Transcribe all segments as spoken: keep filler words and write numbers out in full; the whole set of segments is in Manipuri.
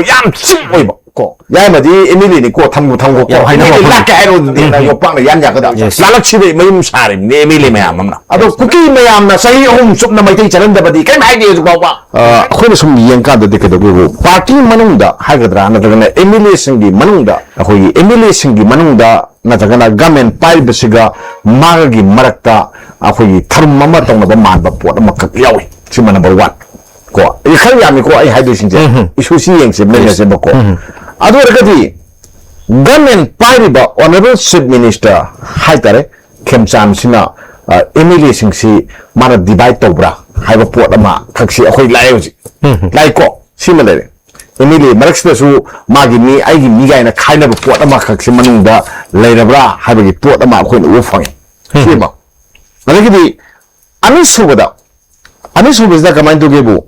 ꯌꯥꯝ ꯆꯤꯛ ꯑꯣꯏꯕ ꯀꯣ, ꯌꯥꯏꯃꯗꯤ ꯑꯦꯝ ꯑꯦꯜ ꯑꯦꯅꯤ ꯀꯣ, ꯊꯝꯕꯨ ꯊꯝꯈꯣ ꯀꯣ, ꯌꯥꯝ ꯍꯥꯏꯅꯕ ꯍꯥꯏꯅꯕ ꯋꯥꯐꯝ꯫ ꯂꯥꯛꯀꯦ ꯍꯥꯏꯔꯣ ꯑꯗꯨꯗꯤ ꯅꯪ ꯌꯣꯄꯥꯛꯅ ꯌꯥꯟ ꯌꯥꯒꯗ꯭ꯔꯥ? Yes. ꯂꯥꯂꯛꯁꯤꯗ ꯃꯌꯨꯝ ꯁꯥꯔꯤꯕꯅꯦ ꯑꯦꯝ ꯑꯦꯜ ꯑꯦ ꯃꯌꯥꯝ ꯑꯃꯅ꯫ ꯑꯗꯣ ꯀꯨꯀꯤ ꯃꯌꯥꯝꯅ ꯆꯍꯤ ꯑꯍꯨꯝ ꯆꯨꯞꯅ ꯃꯩꯇꯩ ꯆꯠꯍꯟꯗꯕꯗꯤ ꯀꯔꯤꯝ ꯍꯥꯏꯗꯦ ꯍꯧꯖꯤꯛ ꯐꯥꯎꯕ꯫ ꯑ, ꯑꯩꯈꯣꯏꯅ ꯁꯨꯝ ꯌꯦꯡꯀꯥꯟꯗꯗꯤ ꯀꯩꯗꯧꯒꯦꯕꯨ, ꯄꯥꯔꯇꯤ ꯃꯅꯨꯡꯗ ꯍꯥꯏꯒꯗ꯭ꯔꯥ, ꯅꯠꯇ꯭ꯔꯒꯅ ꯑꯦꯝ ꯑꯦꯜ ꯑꯦꯁꯤꯡꯒꯤ ꯃꯅꯨꯡꯗ, ꯑꯩꯈꯣꯏꯒꯤ ꯑꯦꯝ ꯑꯦꯜ ꯑꯦꯁꯤꯡꯒꯤ ꯃꯅꯨꯡꯗ ꯅꯠꯇ꯭ꯔꯒꯅ ꯒꯃꯦꯟ ꯄꯥꯏꯔꯤꯕꯁꯤꯒ ꯃꯥꯒꯒꯤ ꯃꯔꯛꯇ ꯑꯩꯈꯣꯏꯒꯤ ꯊꯔꯨꯝ ꯑꯃ ꯇꯧꯅꯕ ꯃꯥꯟꯕ ꯄꯣꯠ ꯑꯃꯈꯛ ꯌꯥꯎꯏ꯫ ꯁꯤꯃ number one꯫ ꯀꯣ, ꯑꯩ ꯈꯔ ꯌꯥꯝꯃꯤꯀꯣ ꯑꯩ ꯍꯥꯏꯗꯣꯏꯁꯤꯡꯁꯦ꯫ ꯎꯝ꯫ ꯏꯁꯨꯁꯤ ꯌꯦꯡꯁꯦ, ꯅꯩꯅꯁꯦꯕꯀꯣ꯫ ꯎꯝ꯫ ꯑꯗꯨ ꯑꯣꯏꯔꯒꯗꯤ ꯒꯃꯦꯟ ꯄꯥꯏꯔꯤꯕ Honourable Chief Minister ꯍꯥꯏꯇꯥꯔꯦ, ꯈꯦꯝꯆꯥꯟꯁꯤꯅ, ꯑ, ꯑꯦꯝ ꯑꯦꯜ ꯑꯦꯁꯤꯡꯁꯤ ꯃꯥꯅ divide ꯇꯧꯕ꯭ꯔꯥ ꯍꯥꯏꯕ ꯄꯣꯠ ꯑꯃꯈꯛꯁꯤ ꯑꯩꯈꯣꯏ ꯂꯥꯛꯑꯦ ꯍꯧꯖꯤꯛ꯫ ꯎꯝ꯫ ꯂꯥꯛꯏꯀꯣ, ꯁꯤꯃ ꯂꯩꯔꯦ꯫ ꯑꯦꯝ ꯑꯦꯜ ꯑꯦ ꯃꯔꯛꯁꯤꯗꯁꯨ ꯃꯥꯒꯤ ꯃꯤ, ꯑꯩꯒꯤ ꯃꯤ ꯀꯥꯏꯅ ꯈꯥꯏꯅꯕ ꯄꯣꯠ ꯑꯃꯈꯛꯁꯤ ꯃꯅꯨꯡꯗ ꯂꯩꯔꯕ꯭ꯔꯥ ꯍꯥꯏꯕꯒꯤ ꯄꯣꯠ ꯑꯃ ꯑꯩꯈꯣꯏꯅ ꯎꯕ ꯐꯪꯉꯤ꯫ ꯎꯝ꯫ ꯁꯤꯃ꯫ ꯑꯗꯒꯤꯗꯤ ꯑꯅꯤꯁꯨꯕꯗ, ꯑꯅꯤꯁꯨꯕꯁꯤꯗ ꯀꯃꯥꯏꯅ ꯇꯧꯒꯦꯕꯨ,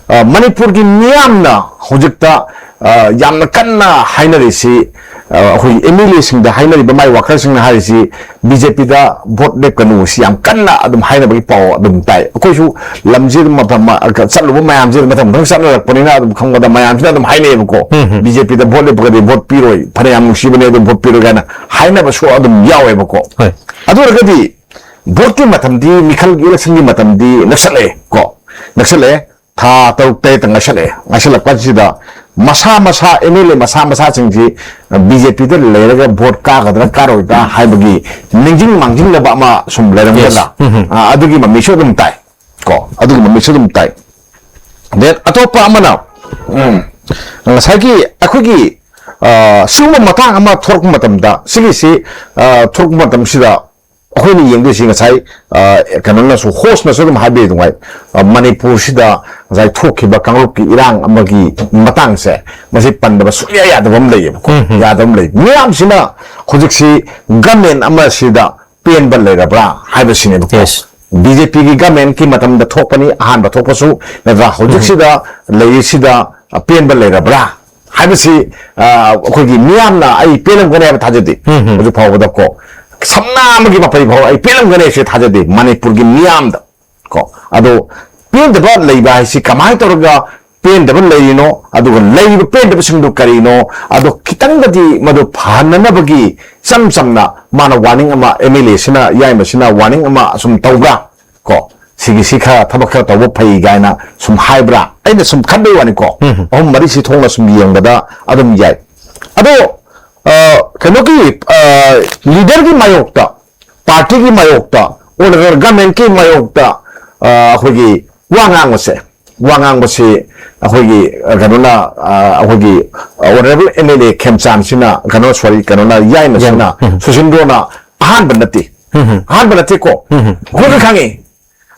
ꯑ, ꯃꯅꯤꯄꯨꯔꯒꯤ ꯃꯤꯌꯥꯝꯅ ꯍꯧꯖꯤꯛꯇ, ꯑ, ꯌꯥꯝꯅ ꯀꯟꯅ ꯍꯥꯏꯅꯔꯤꯁꯤ, ꯑ, ꯑꯩꯈꯣꯏꯒꯤ ꯑꯦꯝ ꯑꯦꯜ ꯑꯦꯁꯤꯡꯗ ꯍꯥꯏꯅꯔꯤꯕ ꯃꯥꯏ ꯋꯥꯀꯔꯁꯤꯡꯅ ꯍꯥꯏꯔꯤꯁꯤ ꯕꯤ ꯖꯦ ꯄꯤꯗ ꯚꯣꯠ ꯂꯦꯞꯀꯅꯨ ꯁꯤ ꯌꯥꯝ ꯀꯟꯅ ꯑꯗꯨꯝ ꯍꯥꯏꯅꯕꯒꯤ ꯄꯥꯎ ꯑꯗꯨꯝ ꯇꯥꯏ꯫ ꯑꯩꯈꯣꯏꯁꯨ ꯂꯝꯁꯤ ꯑꯗꯨꯝ ꯃꯐꯝ ꯃ-, ꯆꯠꯂꯨꯕ ꯃꯌꯥꯝꯁꯤ ꯃꯊꯪ ꯃꯊꯪ ꯆꯠꯅꯔꯛꯄꯅꯤꯅ ꯑꯗꯨꯝ ꯈꯪꯕꯗ ꯃꯌꯥꯝꯁꯤꯅ ꯑꯗꯨꯝ ꯍꯥꯏꯅꯩꯌꯦꯕꯀꯣ꯫ ꯎꯝ, ꯎꯝ꯫ ꯕꯤ ꯖꯦ ꯄꯤꯗ ꯚꯣꯠ ꯂꯦꯞꯄꯒꯗꯤ ꯚꯣꯠ ꯄꯤꯔꯣꯏ, ꯐꯅꯌꯥꯝ ꯅꯨꯡꯁꯤꯕꯅꯦ ꯑꯗꯨꯝ ꯚꯣꯠ ꯄꯤꯔꯣꯏ ꯀꯥꯏꯅ ꯍꯥꯏꯅꯕꯁꯨ ꯑꯗꯨꯝ ꯌꯥꯎꯋꯦꯕꯀꯣ꯫ ꯍꯣꯏ꯫ ꯑꯗꯨ ꯑꯣꯏꯔꯒꯗꯤ ꯚꯣꯠꯀꯤ ꯃꯇꯝꯗꯤ, ꯃꯤꯈꯜꯒꯤ ꯏꯂꯦꯛꯁꯟꯒꯤ ꯃꯇꯝꯗꯤ ꯅꯛꯁꯜꯂꯛꯑꯦ ꯀꯣ, ꯅꯛꯁꯜꯂꯛꯑꯦ꯫ ꯊꯥ ꯇꯔꯨꯛ ꯇꯔꯦꯠꯇ ꯉꯥꯏꯁꯜꯂꯛꯑꯦ꯫ ꯉꯥꯏꯁꯜꯂꯛꯄꯁꯤꯗ ꯃꯁꯥ ꯃꯁꯥ ꯑꯦꯝ ꯑꯦꯜ ꯑꯦ ꯃꯁꯥ ꯃꯁꯥꯁꯤꯡꯁꯤ ꯕꯤ ꯖꯦ ꯄꯤꯗ ꯂꯩꯔꯒ ꯚꯣꯠ ꯀꯥꯒꯗ꯭ꯔꯥ ꯀꯥꯔꯣꯏꯗ꯭ꯔꯥ ꯍꯥꯏꯕꯒꯤ ꯅꯤꯡꯁꯤꯡ ꯃꯥꯡꯖꯤꯡꯅꯕ ꯑꯃ ꯁꯨꯝ ꯂꯩꯔꯝꯒꯗ꯭ꯔꯥ? Yes. ꯎꯝ, ꯎꯝ꯫ ꯑ, ꯑꯗꯨꯒꯤ ꯃꯃꯤꯁꯨ ꯑꯗꯨꯝ ꯇꯥꯏ ꯀꯣ, ꯑꯗꯨꯒꯤ ꯃꯃꯤꯁꯨ ꯑꯗꯨꯝ ꯇꯥꯏ꯫ Then ꯑꯇꯣꯞꯄ ꯑꯃꯅ, ꯎꯝ, ꯉꯁꯥꯏꯒꯤ ꯑꯩꯈꯣꯏꯒꯤ, ꯑ, ꯁꯤꯒꯨꯝꯕ ꯃꯇꯥꯡ ꯑꯃ ꯊꯣꯛꯂꯛꯄ ꯃꯇꯝꯗ ꯁꯤꯒꯤꯁꯤ, ꯑ, ꯊꯣꯛꯂꯛꯄ ꯃꯇꯝꯁꯤꯗ ꯑꯩꯈꯣꯏꯅ ꯌꯦꯡꯗꯣꯏꯁꯤ ꯉꯁꯥꯏ, ꯑ, ꯀꯩꯅꯣꯅꯁꯨ, hostꯅꯁꯨ ꯑꯗꯨꯝ ꯍꯥꯏꯕꯤꯔꯤ ꯑꯗꯨꯉꯥꯏ, ꯑ, ꯃꯅꯤꯄꯨꯔꯁꯤꯗ ꯉꯁꯥꯏ ꯊꯣꯛꯈꯤꯕ ꯀꯥꯡꯂꯨꯞꯀꯤ ꯏꯔꯥꯡ ꯑꯃꯒꯤ ꯃꯇꯥꯡꯁꯦ ꯃꯁꯤ ꯄꯟꯗꯕ ꯁꯨꯡꯌꯥ ꯌꯥꯗꯕ ꯑꯃ ꯂꯩꯌꯦꯕꯀꯣ꯫ ꯎꯝ, ꯎꯝ꯫ ꯌꯥꯗꯕ ꯑꯃ ꯂꯩ꯫ ꯃꯤꯌꯥꯝꯁꯤꯅ ꯍꯧꯖꯤꯛꯁꯤ government ꯑꯃꯁꯤꯗ ꯄꯦꯟꯕ ꯂꯩꯔꯕ꯭ꯔꯥ ꯍꯥꯏꯕꯁꯤꯅꯦꯕꯀꯣ꯫ Yes. ꯕꯤ ꯖꯦ ꯄꯤꯒꯤ governmentꯀꯤ ꯃꯇꯝꯗ ꯊꯣꯛꯄꯅꯤ, ꯑꯍꯥꯟꯕ ꯊꯣꯛꯄꯁꯨ, ꯅꯠꯇ꯭ꯔꯥ? ꯍꯧꯖꯤꯛꯁꯤꯗ ꯂꯩꯔꯤꯁꯤꯗ ꯑꯄꯦꯟꯕ ꯂꯩꯔꯕ꯭ꯔꯥ ꯍꯥꯏꯕꯁꯤ, ꯑ, ꯑꯩꯈꯣꯏꯒꯤ ꯃꯤꯌꯥꯝꯅ ꯑꯩ ꯄꯦꯜꯂꯝꯒꯅꯤ ꯍꯥꯏꯕ ꯊꯥꯖꯗꯦ꯫ ꯎꯝ, ꯎꯝ꯫ ꯍꯧꯖꯤꯛ ꯐꯥꯎꯕꯗꯀꯣ ꯁꯝꯅꯥ ꯑꯃꯒꯤ ꯃꯄꯩ ꯐꯥꯎ ꯑꯩ ꯄꯦꯜꯂꯝꯒꯅꯤ ꯍꯥꯏꯁꯦ ꯊꯥꯖꯗꯦ ꯃꯅꯤꯄꯨꯔꯒꯤ ꯃꯤꯌꯥꯝꯗ ꯀꯣ꯫ ꯑꯗꯣ ꯄꯦꯟꯗꯕ ꯂꯩꯕ ꯍꯥꯏꯁꯤ ꯀꯃꯥꯏꯅ ꯇꯧꯔꯒ ꯄꯦꯟꯗꯕ ꯂꯩꯔꯤꯅꯣ, ꯑꯗꯨꯒ ꯂꯩꯔꯤꯕ ꯄꯦꯟꯗꯕꯁꯤꯡꯗꯨ ꯀꯔꯤꯅꯣ, ꯑꯗꯣ ꯈꯤꯇꯪꯗꯗꯤ ꯃꯗꯨ ꯐꯍꯟꯅꯅꯕꯒꯤ ꯏꯆꯝ ꯆꯝꯅ ꯃꯥꯅ ꯋꯥꯔꯅꯤꯡ ꯑꯃ, ꯑꯦꯝ ꯑꯦꯜ ꯑꯦꯁꯤꯅ, ꯌꯥꯏꯃꯁꯤꯅ ꯋꯥꯔꯅꯤꯡ ꯑꯃ ꯑꯁꯨꯝ ꯇꯧꯕ꯭ꯔꯥ? ꯀꯣ, ꯁꯤꯒꯤꯁꯤ ꯈꯔ, ꯊꯕꯛ ꯈꯔ ꯇꯧꯕ ꯐꯩ ꯀꯥꯏꯅ ꯁꯨꯝ ꯍꯥꯏꯕ꯭ꯔꯥ? ꯑꯩꯅ ꯁꯨꯝ ꯈꯟꯕꯩ ꯋꯥꯅꯤꯀꯣ꯫ ꯎꯝ꯫ ꯑꯍꯨꯝ ꯃꯔꯤꯁꯤ ꯊꯣꯛꯅ ꯁꯨꯝ ꯌꯦꯡꯕꯗ ꯑꯗꯨꯝ ꯌꯥꯏ꯫ ꯑꯗꯣ, ꯑ, ꯀꯩꯅꯣꯒꯤ, ꯑ, ꯂꯤꯗꯔꯒꯤ ꯃꯥꯌꯣꯛꯇ, ꯄꯥꯔꯇꯤꯒꯤ ꯃꯥꯌꯣꯛꯇ, ꯑꯣꯔ ꯒꯃꯦꯟꯀꯤ ꯃꯥꯌꯣꯛꯇ, ꯑ, ꯑꯩꯈꯣꯏꯒꯤ ꯋꯥ ꯉꯥꯡꯕꯁꯦ, ꯋꯥ ꯉꯥꯡꯕꯁꯤ ꯑꯩꯈꯣꯏꯒꯤ, ꯑ, ꯀꯩꯅꯣꯅ, ꯑ, ꯑꯩꯈꯣꯏꯒꯤ, ꯑ, ꯑꯣꯅꯔꯦꯕꯜ ꯑꯦꯝ ꯑꯦꯜ ꯑꯦ ꯈꯦꯝꯆꯥꯟꯁꯤꯅ, ꯀꯩꯅꯣ, ꯁꯣꯔꯤ, ꯀꯩꯅꯣꯅ, ꯌꯥꯏꯃꯁꯤꯅ, ꯌꯥꯏꯃ꯫ ꯎꯝ꯫ ꯁꯨꯁꯤꯟꯗ꯭ꯔꯣꯅ ꯑꯍꯥꯟꯕ ꯅꯠꯇꯦ꯫ ꯎꯝ꯫ ꯑꯍꯥꯟꯕ ꯅꯠꯇꯦꯀꯣ꯫ ꯎꯝ꯫ ꯑꯩꯈꯣꯏꯅ ꯈꯪꯉꯤ꯫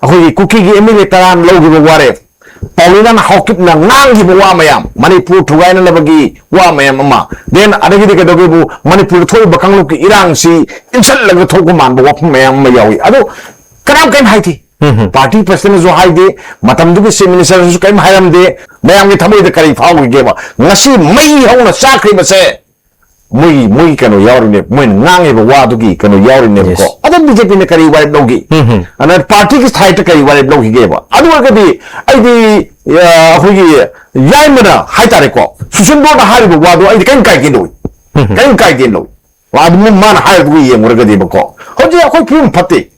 ꯑꯩꯈꯣꯏꯒꯤ ꯀꯨꯀꯤꯒꯤ ꯑꯦꯝ ꯑꯦꯜ ꯑꯦ ꯇꯔꯥ ꯂꯧꯈꯤꯕ ꯋꯥꯔꯦꯞ, ꯄꯥꯎꯂꯤꯅꯥ ꯍꯥꯎꯀꯤꯞꯅ ꯉꯥꯡꯈꯤꯕ ꯋꯥ ꯃꯌꯥꯝ, ꯃꯅꯤꯄꯨꯔ ꯊꯨꯒꯥꯏꯅꯅꯕꯒꯤ ꯋꯥ ꯃꯌꯥꯝ ꯑꯃ, then ꯑꯗꯒꯤꯗꯤ ꯀꯩꯗꯧꯒꯦꯕꯨ, ꯃꯅꯤꯄꯨꯔꯗ ꯊꯣꯛꯏꯕ ꯀꯥꯡꯂꯨꯞꯀꯤ ꯏꯔꯥꯡꯁꯤ ꯏꯟꯁꯤꯜꯂꯒ ꯊꯣꯛꯄ ꯃꯥꯟꯕ ꯋꯥꯐꯝ ꯃꯌꯥꯝ ꯑꯃ ꯌꯥꯎꯏ꯫ ꯑꯗꯣ ꯀꯅꯥꯝ ꯀꯔꯤꯝ ꯍꯥꯏꯗꯦ꯫ ꯎꯝ꯫ ꯄꯥꯔꯇꯤ ꯄ꯭ꯔꯁꯤꯗꯦꯟꯅꯁꯨ ꯍꯥꯏꯗꯦ, ꯃꯇꯝꯗꯨꯒꯤ ꯆꯤꯐ ꯃꯤꯅꯤꯁꯇꯔꯅꯁꯨ ꯀꯔꯤꯝ ꯍꯥꯏꯔꯝꯗꯦ꯫ ꯃꯌꯥꯝꯒꯤ ꯊꯃꯣꯏꯗ ꯀꯔꯤ ꯐꯥꯎꯈꯤꯒꯦꯕ? ꯉꯁꯤ ꯃꯩ ꯍꯧꯅ ꯆꯥꯛꯈ꯭ꯔꯤꯕꯁꯦ ꯃꯣꯏꯒꯤ, ꯃꯣꯏꯒꯤ ꯀꯩꯅꯣ ꯌꯥꯎꯔꯤꯅꯦ, ꯃꯣꯏꯅ ꯉꯥꯡꯉꯤꯕ ꯋꯥꯗꯨꯒꯤ ꯀꯩꯅꯣ ꯌꯥꯎꯔꯤꯅꯦꯕꯀꯣ꯫ Yes. ꯑꯗꯣ ꯕꯤ ꯖꯦ ꯄꯤꯅ ꯀꯔꯤ ꯋꯥꯔꯦꯞ ꯂꯧꯈꯤ? ꯎꯝ ꯍꯝ꯫ ꯑꯗ ꯄꯥꯔꯇꯤꯒꯤ ꯁꯥꯏꯠꯇ ꯀꯔꯤ ꯋꯥꯔꯦꯞ ꯂꯧꯈꯤꯒꯦꯕ? ꯑꯗꯨ ꯑꯣꯏꯔꯒꯗꯤ ꯑꯩꯗꯤ, ꯑ, ꯑꯩꯈꯣꯏꯒꯤ ꯌꯥꯏꯃꯅ ꯍꯥꯏꯇꯥꯔꯦꯀꯣ, ꯁꯨꯁꯤꯟꯗ꯭ꯔꯣꯅ ꯍꯥꯏꯔꯤꯕ ꯋꯥꯗꯣ ꯑꯩꯗꯤ ꯀꯔꯤꯝ ꯀꯥꯏꯗꯦ ꯂꯧꯏ꯫ ꯎꯝ ꯍꯝ꯫ ꯀꯔꯤꯝ ꯀꯥꯏꯗꯦ ꯂꯧꯏ꯫ ꯑꯗꯨ ꯃꯥꯅ ꯍꯥꯏꯔꯤꯗꯨꯒ ꯌꯦꯡꯉꯨꯔꯒꯗꯤꯕꯀꯣ, ꯍꯧꯖꯤꯛ ꯑꯩꯈꯣꯏ ꯐꯤꯕꯝ ꯐꯠꯇꯦ꯫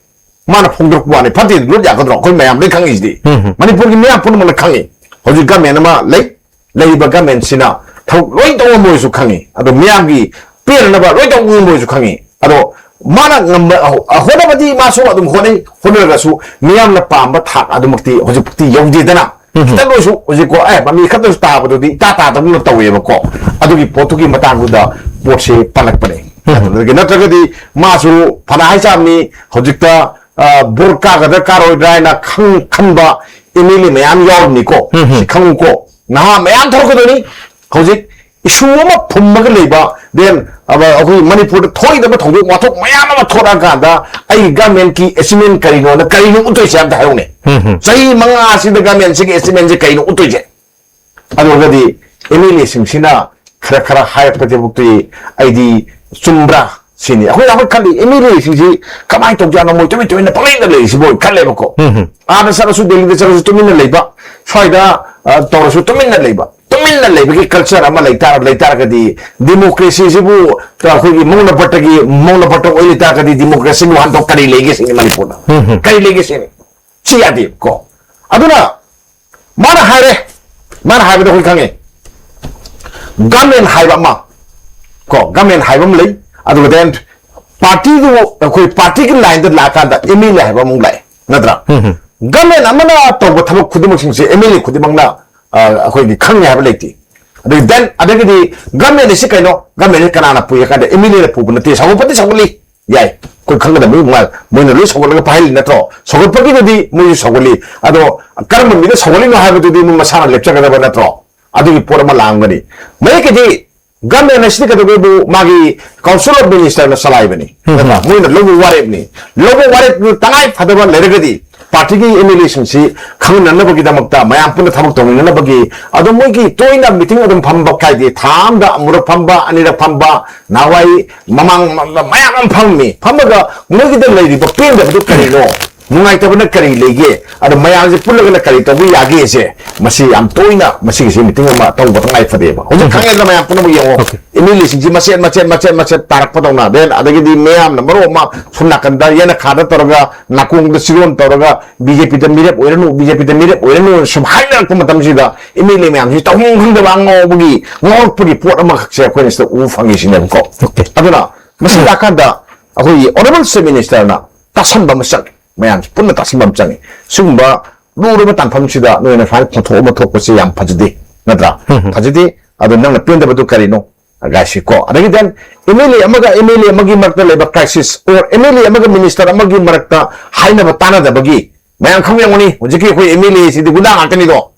ꯃꯥꯅ ꯐꯣꯡꯗꯣꯔꯛꯄ ꯋꯥꯅꯤ, ꯐꯠꯇꯦ ꯂꯣꯠ ꯌꯥꯒꯗ꯭ꯔꯣ? ꯑꯩꯈꯣꯏ ꯃꯌꯥꯝ ꯂꯣꯏ ꯈꯪꯉꯤꯁꯤꯗꯤ꯫ ꯎꯝ ꯍꯝ꯫ ꯃꯅꯤꯄꯨꯔꯒꯤ ꯃꯤꯌꯥꯝ ꯄꯨꯝꯅꯃꯛꯅ ꯈꯪꯉꯤ꯫ ꯍꯧꯖꯤꯛ ꯒꯃꯦꯟ ꯑꯃ ꯂꯩ, ꯂꯩꯔꯤꯕ ꯒꯃꯦꯟꯁꯤꯅ ꯊꯕꯛ ꯂꯣꯏ ꯇꯧꯕ ꯃꯣꯏꯁꯨ ꯈꯪꯉꯤ, ꯑꯗꯣ ꯃꯤꯌꯥꯝꯒꯤ ꯄꯦꯟꯅꯅꯕ ꯂꯣꯏ ꯇꯧꯕ ꯃꯣꯏꯁꯨ ꯈꯪꯉꯤ꯫ ꯑꯗꯣ ꯃꯥꯅ ꯉꯝꯕ, ꯑ, ꯍꯣꯠꯅꯕꯗꯤ ꯃꯥꯁꯨ ꯑꯗꯨꯝ ꯍꯣꯠꯅꯩ, ꯍꯣꯠꯅꯔꯒꯁꯨ ꯃꯤꯌꯥꯝꯅ ꯄꯥꯝꯕ ꯊꯥꯛ ꯑꯗꯨꯃꯛꯇꯤ ꯍꯧꯖꯤꯛꯐꯥꯎꯗꯤ ꯌꯧꯗꯦꯗꯅ꯫ ꯎꯝ꯫ ꯈꯤꯇꯪ ꯑꯣꯏꯁꯨ ꯍꯧꯖꯤꯛꯀꯣ, ꯑꯦ, ꯃꯃꯤ ꯈꯛꯇꯁꯨ ꯇꯥꯕꯗꯨꯗꯤ ꯏꯇꯥ ꯇꯥꯗꯕꯅ ꯇꯧꯋꯦꯕꯀꯣ꯫ ꯑꯗꯨꯒꯤ ꯄꯣꯠꯇꯨꯒꯤ ꯃꯇꯥꯡꯗꯨꯗ ꯄꯣꯠꯁꯦ ꯄꯜꯂꯛꯄꯅꯦ꯫ ꯎꯝ꯫ ꯑꯗꯨꯗꯒꯤ ꯅꯠꯇ꯭ꯔꯒꯗꯤ ꯃꯥꯁꯨ ꯐꯅ ꯍꯥꯏ ꯆꯥꯝꯅꯤ, ꯍꯧꯖꯤꯛꯇ, ꯑ, ꯕꯣꯔ ꯀꯥꯒꯗ꯭ꯔꯥ ꯀꯥꯔꯣꯏꯗ꯭ꯔꯥ ꯍꯥꯏꯅ ꯈꯪ-, ꯈꯟꯕ ꯑꯦꯝ ꯑꯦꯜ ꯑꯦ ꯃꯌꯥꯝ ꯌꯥꯎꯔꯝꯅꯤꯀꯣ꯫ ꯎꯝ꯫ ꯁꯤ ꯈꯪꯉꯨꯀꯣ꯫ ꯅꯍꯥ ꯃꯌꯥꯝ ꯊꯣꯛꯂꯛꯀꯗꯣꯏꯅꯤ꯫ ꯍꯧꯖꯤꯛ ꯏꯁꯨ ꯑꯃ ꯐꯨꯝꯃꯒ ꯂꯩꯕ, then ꯑꯃ ꯑꯩꯈꯣꯏ ꯃꯅꯤꯄꯨꯔꯗ ꯊꯣꯛꯏꯗꯕ ꯊꯧꯗꯣꯛ ꯋꯥꯊꯣꯛ ꯃꯌꯥꯝ ꯑꯃ ꯊꯣꯛꯂꯛꯑꯀꯥꯟꯗ ꯑꯩꯒꯤ ꯒꯃꯦꯟꯀꯤ ꯑꯦꯆꯤꯞꯃꯦꯟ ꯀꯔꯤꯅꯣꯅ ꯀꯔꯤꯅꯣ ꯎꯠꯇꯣꯏꯁꯦ ꯑꯝꯇ ꯍꯥꯏꯔꯛꯎꯅꯦ꯫ ꯎꯝ ꯍꯝ꯫ ꯆꯍꯤ ꯃꯉꯥꯁꯤꯗ ꯒꯃꯦꯟꯁꯤꯒꯤ ꯑꯦꯆꯤꯞꯃꯦꯟꯁꯦ ꯀꯩꯅꯣ ꯎꯠꯇꯣꯏꯁꯦ? ꯑꯗꯨ ꯑꯣꯏꯔꯒꯗꯤ ꯑꯦꯝ ꯑꯦꯜ ꯑꯦꯁꯤꯡꯁꯤꯅ ꯈꯔ ꯈꯔ ꯍꯥꯏꯔꯛꯄꯁꯤꯐꯥꯎꯗꯤ ꯑꯩꯗꯤ ꯆꯨꯝꯕ꯭ꯔꯥ? ꯁꯤꯅꯤ ꯑꯩꯈꯣꯏ ꯑꯩꯈꯣꯏ ꯈꯜꯂꯤ, ꯑꯦꯝ ꯑꯦꯜ ꯑꯦꯁꯤꯡꯁꯤ ꯀꯃꯥꯏꯅ ꯇꯧꯖꯥꯠꯅꯣ, ꯃꯣꯏ ꯇꯨꯃꯤꯟ ꯇꯨꯃꯤꯟꯅ ꯄꯪꯂꯩꯗ ꯂꯩꯔꯤꯁꯤꯕꯣ ꯈꯜꯂꯦꯕꯀꯣ꯫ ꯎꯝ ꯍꯝ꯫ ꯑꯥꯗ ꯆꯠꯂꯁꯨ, ꯗꯦꯜꯂꯤꯗ ꯆꯠꯂꯁꯨ ꯇꯨꯃꯤꯟꯅ ꯂꯩꯕ, ꯁ꯭ꯋꯥꯏꯗ ꯑ, ꯇꯧꯔꯁꯨ ꯇꯨꯃꯤꯟꯅ ꯂꯩꯕ꯫ ꯇꯨꯃꯤꯟꯅ ꯂꯩꯕꯒꯤ ꯀꯜꯆꯔ ꯑꯃ ꯂꯩꯇꯥꯔ ꯂꯩꯇꯥꯔꯒꯗꯤ, ꯗꯤꯃꯣꯀ꯭ꯔꯦꯁꯤꯁꯤꯕꯨ ꯑꯩꯈꯣꯏꯒꯤ ꯃꯧꯅ ꯄꯠꯇꯒꯤ ꯃꯧꯅ ꯄꯠꯇ ꯑꯣꯏ ꯂꯩꯇꯥꯔꯒꯗꯤ, ꯗꯤꯃꯣꯀ꯭ꯔꯦꯁꯤꯒꯤ ꯋꯥꯍꯟꯊꯣꯛ ꯀꯔꯤ ꯂꯩꯒꯦ ꯁꯤꯅꯤ ꯃꯅꯤꯄꯨꯔꯗ? ꯎꯝ ꯍꯝ꯫ ꯀꯔꯤ ꯂꯩꯒꯦ ꯁꯤꯅꯤ? ꯁꯤ ꯌꯥꯗꯦ ꯀꯣ꯫ ꯑꯗꯨꯅ ꯃꯥꯅ ꯍꯥꯏꯔꯦ, ꯃꯥꯅ ꯍꯥꯏꯕꯗ ꯑꯩꯈꯣꯏ ꯈꯪꯉꯦ, ꯒꯃꯦꯟ ꯍꯥꯏꯕ ꯑꯃ ꯀꯣ, ꯒꯃꯦꯟ ꯍꯥꯏꯕ ꯑꯃ ꯂꯩ꯫ ꯑꯗꯨꯒ then ꯄꯥꯔꯇꯤꯗꯨ, ꯑꯩꯈꯣꯏ ꯄꯥꯔꯇꯤꯒꯤ ꯂꯥꯏꯟꯗ ꯂꯥꯛꯑꯀꯥꯟꯗ ꯑꯦꯝ ꯑꯦꯜ ꯑꯦ ꯍꯥꯏꯕ ꯑꯃꯨꯛ ꯂꯥꯛꯑꯦ, ꯅꯠꯇ꯭ꯔꯥ? ꯎꯝ ꯍꯝ꯫ ꯒꯃꯦꯟ ꯑꯃꯅ ꯇꯧꯕ ꯊꯕꯛ ꯈꯨꯗꯤꯡꯃꯛꯁꯤꯡꯁꯦ ꯑꯦꯝ ꯑꯦꯜ ꯑꯦ ꯈꯨꯗꯤꯡꯃꯛꯅ, ꯑ, ꯑꯩꯈꯣꯏꯒꯤ ꯈꯪꯉꯦ ꯍꯥꯏꯕ ꯂꯩꯇꯦ꯫ ꯑꯗꯒꯤ then, ꯑꯗꯒꯤꯗꯤ ꯒꯃꯦꯟ ꯑꯁꯤ ꯀꯩꯅꯣ? ꯒꯃꯦꯟ ꯑꯁꯤ ꯀꯅꯥꯅ ꯄꯨꯏ ꯍꯥꯏ ꯀꯥꯟꯗ ꯑꯦꯝ ꯑꯦꯜ ꯑꯦꯅ ꯄꯨꯕ ꯅꯠꯇꯦ꯫ ꯁꯧꯒꯠꯄꯗꯤ ꯁꯧꯒꯠꯂꯤ, ꯌꯥꯏ, ꯑꯩꯈꯣꯏ ꯈꯪꯒꯗꯕꯅꯤ꯫ ꯃꯥ-, ꯃꯣꯏꯅ ꯂꯣꯏ ꯁꯧꯒꯠꯂꯒ ꯄꯥꯏꯍꯜꯂꯤ ꯅꯠꯇ꯭ꯔꯣ? ꯁꯧꯒꯠꯄꯒꯤꯗꯨꯗꯤ ꯃꯣꯏꯁꯨ ꯁꯧꯒꯠꯂꯤ꯫ ꯑꯗꯣ ꯀꯔꯝꯕ ꯃꯤꯗ ꯁꯧꯒꯠꯂꯤꯅꯣ ꯍꯥꯏꯕꯗꯨꯗꯤ ꯃꯣꯏ ꯃꯁꯥꯅ ꯂꯦꯞꯆꯒꯗꯕ ꯅꯠꯇ꯭ꯔꯣ? ꯑꯗꯨꯒꯤ ꯄꯣꯠ ꯑꯃ ꯂꯥꯛꯑꯝꯒꯅꯤ꯫ ꯃꯌꯦꯛꯀꯤꯗꯤ ꯒꯃꯦꯟ ꯑꯁꯤꯗꯤ ꯀꯩꯗꯧꯒꯦꯕꯨ ꯃꯥꯒꯤ Council of Minister ꯅ ꯆꯂꯥꯏꯕꯅꯤ, ꯎꯝ꯫ ꯅꯠꯇ꯭ꯔꯥ? ꯃꯣꯏꯅ ꯂꯧꯕ ꯋꯥꯔꯦꯞꯅꯤ꯫ ꯂꯧꯕ ꯋꯥꯔꯦꯞꯇꯨ ꯇꯉꯥꯏ ꯐꯗꯕ ꯂꯩꯔꯒꯗꯤ ꯄꯥꯔꯇꯤꯒꯤ ꯑꯦꯝ ꯑꯦꯜ ꯑꯦꯁꯤꯡꯁꯤ ꯈꯪꯅꯅꯕꯒꯤꯗꯃꯛꯇ, ꯃꯌꯥꯝ ꯄꯨꯟꯅ ꯊꯕꯛ ꯇꯧꯃꯤꯟꯅꯅꯕꯒꯤ, ꯑꯗꯣ ꯃꯣꯏꯒꯤ ꯇꯣꯏꯅ ꯃꯤꯇꯤꯡ ꯑꯗꯨꯝ ꯐꯝꯕ ꯀꯥꯏꯗꯦ, ꯊꯥ ꯑꯃꯗ ꯑꯃꯨꯔꯛ ꯐꯝꯕ, ꯑꯅꯤꯔꯛ ꯐꯝꯕ, ꯅꯍꯥꯟꯋꯥꯏ ꯃꯃꯥꯡ ꯃ-, ꯃ-, ꯃꯌꯥꯝ ꯑꯃ ꯐꯝꯃꯤ꯫ ꯐꯝꯃꯒ ꯃꯣꯏꯒꯤꯗ ꯂꯩꯔꯤꯕ ꯄꯦꯟꯗꯕꯗꯨ ꯀꯔꯤꯅꯣ? ꯅꯨꯡꯉꯥꯏꯇꯕꯅ ꯀꯔꯤ ꯂꯩꯒꯦ? ꯑꯗꯣ ꯃꯌꯥꯝꯁꯦ ꯄꯨꯜꯂꯒꯅ ꯀꯔꯤ ꯇꯧꯕ ꯌꯥꯒꯦꯁꯦ, ꯃꯁꯤ ꯌꯥꯝ ꯇꯣꯏꯅ ꯃꯁꯤꯒꯤꯁꯤ ꯃꯤꯇꯤꯡ ꯑꯃ ꯇꯧꯕ ꯇꯉꯥꯏ ꯐꯗꯦꯕ꯫ ꯍꯧꯖꯤꯛ ꯎꯝ꯫ ꯈꯪꯉꯦꯗꯅ ꯃꯌꯥꯝ ꯄꯨꯝꯅꯃꯛ ꯌꯦꯡꯉꯣ꯫ ꯑꯣꯀꯦ꯫ ꯑꯦꯝ ꯑꯦꯜ ꯑꯦꯁꯤꯡꯁꯤ ꯃꯆꯦꯠ, ꯃꯆꯦꯠ, ꯃꯆꯦꯠ, ꯃꯆꯦꯠ ꯇꯥꯔꯛꯄꯗꯧꯅ, then ꯑꯗꯒꯤꯗꯤ ꯃꯌꯥꯝꯅ ꯃꯔꯣꯟ ꯑꯃ ꯁꯣꯝ ꯅꯥꯀꯟꯗ ꯌꯦꯅꯈꯥꯗ ꯇꯧꯔꯒ, ꯅꯥꯀꯣꯡꯗ ꯆꯤꯔꯣꯟ ꯇꯧꯔꯒ, ꯕꯤ ꯖꯦ ꯄꯤꯗ ꯃꯤꯔꯦꯞ ꯑꯣꯏꯔꯅꯨ, ꯕꯤ ꯖꯦ ꯄꯤꯗ ꯃꯤꯔꯦꯞ ꯑꯣꯏꯔꯅꯨ ꯁꯨꯝ ꯍꯥꯏꯅꯔꯛꯄ ꯃꯇꯝꯁꯤꯗ ꯑꯦꯝ ꯑꯦꯜ ꯑꯦ ꯃꯌꯥꯝꯁꯤ ꯇꯧꯐꯝ ꯈꯪꯗꯕ ꯑꯉꯥꯎꯕꯒꯤ, ꯉꯥꯎꯔꯛꯄꯒꯤ ꯄꯣꯠ ꯑꯃꯈꯛꯁꯦ ꯑꯩꯈꯣꯏꯅ ꯁꯤꯗ ꯎꯕ ꯐꯪꯉꯤꯁꯤꯅꯦꯕꯀꯣ꯫ ꯑꯣꯀꯦ꯫ ꯑꯗꯨꯅ ꯃꯁꯤ ꯂꯥꯛꯀꯥꯟꯗ ꯑꯩꯈꯣꯏꯒꯤ Honourable Chief Minister ꯅ ꯇꯥꯁꯟꯕ ꯑꯃ ꯆꯪꯉꯤ, ꯃꯌꯥꯝꯁꯦ ꯄꯨꯟꯅ ꯇꯥꯁꯟꯕ ꯑꯃ ꯆꯪꯉꯤ꯫ ꯁꯤꯒꯨꯝꯕ ꯂꯨꯔꯕ ꯇꯥꯡꯐꯝꯁꯤꯗ ꯅꯣꯏꯅ ꯁꯨꯃꯥꯏꯅ ꯈꯣꯟꯊꯣꯛ ꯑꯃ ꯊꯣꯛꯄꯁꯦ ꯌꯥꯝ ꯐꯖꯗꯦ, ꯅꯠꯇ꯭ꯔꯥ? ꯎꯝ ꯍꯝ꯫ ꯐꯖꯗꯦ꯫ ꯑꯗꯣ ꯅꯪꯅ ꯄꯦꯟꯗꯕꯗꯨ ꯀꯔꯤꯅꯣ? ꯒꯥꯏꯁꯤ ꯀꯣ꯫ ꯑꯗꯒꯤ then ꯑꯦꯝ ꯑꯦꯜ ꯑꯦ ꯑꯃꯒ ꯑꯦꯝ ꯑꯦꯜ ꯑꯦ ꯑꯃꯒꯤ ꯃꯔꯛꯇ ꯂꯩꯕ crisis, or ꯑꯦꯝ ꯑꯦꯜ ꯑꯦ ꯑꯃꯒ minister ꯑꯃꯒꯤ ꯃꯔꯛꯇ ꯍꯥꯏꯅꯕ ꯇꯥꯅꯗꯕꯒꯤ, ꯃꯌꯥꯝ ꯈꯪꯕꯤꯔꯝꯒꯅꯤ, ꯍꯧꯖꯤꯛꯀꯤ ꯑꯩꯈꯣꯏ ꯑꯦꯝ ꯑꯦꯜ ꯑꯦ ꯁꯤꯗꯤ ꯒꯨꯟꯗꯥ ꯉꯥꯛꯇꯅꯤꯗꯣ꯫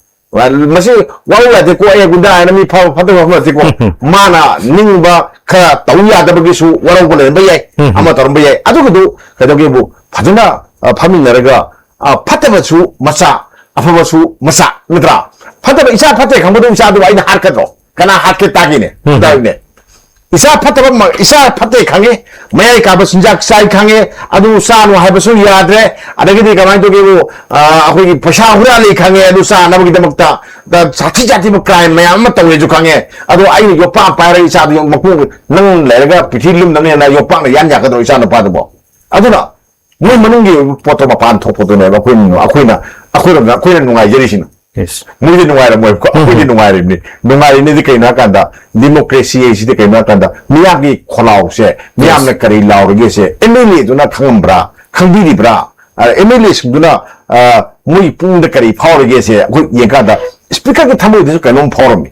ꯃꯁꯤ ꯋꯥꯔꯧ ꯌꯥꯗꯦꯀꯣ, ꯑꯩ ꯒꯨꯟꯗꯥ ꯍꯥꯏꯅ ꯃꯤ ꯐꯕ ꯐꯠꯇꯕ ꯑꯃ ꯅꯠꯇꯦꯀꯣ꯫ ꯎꯝ ꯍꯝ꯫ ꯃꯥꯅ ꯅꯤꯡꯕ ꯈꯔ ꯇꯧ ꯌꯥꯗꯕꯒꯤꯁꯨ ꯋꯥꯔꯧꯕ ꯂꯩꯔꯝꯕ ꯌꯥꯏ, ꯎꯝ ꯍꯝ꯫ ꯑꯃ ꯇꯧꯔꯝꯕ ꯌꯥꯏ꯫ ꯑꯗꯨꯒꯤꯗꯨ ꯀꯩꯗꯧꯒꯦꯕꯨ ꯐꯖꯅ, ꯑ, ꯐꯝꯃꯤꯟꯅꯔꯒ, ꯑ, ꯐꯠꯇꯕꯁꯨ ꯃꯆꯥ, ꯑꯐꯕꯁꯨ ꯃꯆꯥ, ꯅꯠꯇ꯭ꯔꯥ? ꯐꯠꯇꯕ ꯏꯆꯥ ꯐꯠꯇꯦ ꯈꯪꯕꯗꯣ ꯏꯆꯥꯗꯨ ꯑꯩꯅ ꯍꯥꯠꯀꯗ꯭ꯔꯣ? ꯀꯅꯥ ꯍꯥꯠꯀꯦ ꯇꯥꯒꯦꯅꯦ? ꯎꯝ ꯍꯝ꯫ ꯇꯥꯎꯅꯦ꯫ ꯏꯁꯥ ꯐꯠꯇꯕ ꯃ-, ꯏꯁꯥ ꯐꯠꯇꯦ ꯈꯪꯉꯦ, ꯃꯌꯥꯏ ꯀꯥꯕ ꯆꯤꯟꯖꯥꯛ ꯆꯥꯏ ꯈꯪꯉꯦ, ꯑꯗꯨ ꯆꯥꯅꯨ ꯍꯥꯏꯕꯁꯨ ꯌꯥꯗ꯭ꯔꯦ꯫ ꯑꯗꯒꯤꯗꯤ ꯀꯃꯥꯏꯅ ꯇꯧꯒꯦꯕꯨ, ꯑ, ꯑꯩꯈꯣꯏꯒꯤ ꯄꯩꯁꯥ ꯍꯨꯔꯥꯜꯂꯤ ꯈꯪꯉꯦ, ꯑꯗꯨ ꯆꯥꯅꯕꯒꯤꯗꯃꯛꯇ ꯁꯥꯊꯤ ꯁꯥꯊꯤꯕ crime ꯃꯌꯥꯝ ꯑꯃ ꯇꯧꯔꯦꯁꯨ ꯈꯪꯉꯦ꯫ ꯑꯗꯣ ꯑꯩꯅ ꯌꯣꯄꯥꯛ ꯄꯥꯏꯔꯒ ꯏꯆꯥꯗꯨ ꯃꯀꯣꯛ, ꯅꯪ ꯂꯩꯔꯒ ꯄꯤꯊꯤ ꯂꯨꯝꯅꯕꯅꯦꯅ ꯌꯣꯄꯥꯛꯅ ꯌꯥꯟ ꯌꯥꯒꯗ꯭ꯔꯣ ꯏꯆꯥ ꯅꯨꯄꯥꯗꯨꯕꯣ? ꯑꯗꯨꯅ ꯃꯣꯏ ꯃꯅꯨꯡꯒꯤ ꯄꯣꯠꯇꯣ ꯃꯄꯥꯟ ꯊꯣꯛꯄꯗꯨꯅꯦꯕ ꯑꯩꯈꯣꯏꯅ, ꯑꯩꯈꯣꯏꯅ, ꯑꯩꯈꯣꯏꯔꯣꯝꯗ ꯑꯩꯈꯣꯏꯅ ꯅꯨꯡꯉꯥꯏꯖꯔꯤꯁꯤꯅ꯫ Yes. ꯃꯣꯏꯗꯤ ꯅꯨꯡꯉꯥꯏꯔꯝꯃꯣꯏꯕꯀꯣ, ꯑꯩꯈꯣꯏꯗꯤ ꯅꯨꯡꯉꯥꯏꯔꯤꯕꯅꯤ꯫ ꯅꯨꯡꯉꯥꯏꯔꯤꯅꯤꯗꯤ ꯀꯩꯅꯣ ꯍꯥꯏꯀꯥꯟꯗ, democracy ꯍꯥꯏꯁꯤꯗꯤ ꯀꯩꯅꯣ ꯍꯥꯏꯀꯥꯟꯗ, ꯃꯤꯌꯥꯝꯒꯤ ꯈꯣꯜꯂꯥꯎꯁꯦ, ꯃꯤꯌꯥꯝꯅ ꯀꯔꯤ ꯂꯥꯎꯔꯒꯦꯁꯦ, MLA ꯗꯨꯅ ꯈꯪꯉꯝꯕ꯭ꯔꯥ, ꯈꯪꯕꯤꯔꯤꯕ꯭ꯔꯥ? ꯑ, MLA ꯁꯤꯡꯗꯨꯅ, ꯑ, ꯃꯣꯏ ꯄꯨꯛꯅꯤꯡꯗ ꯀꯔꯤ ꯐꯥꯎꯔꯒꯦꯁꯦ ꯑꯩꯈꯣꯏ ꯌꯦꯡꯀꯥꯟꯗ, speaker ꯒꯤ ꯊꯃꯣꯏꯗꯁꯨ ꯀꯩꯅꯣꯝ ꯐꯥꯎꯔꯝꯃꯤ꯫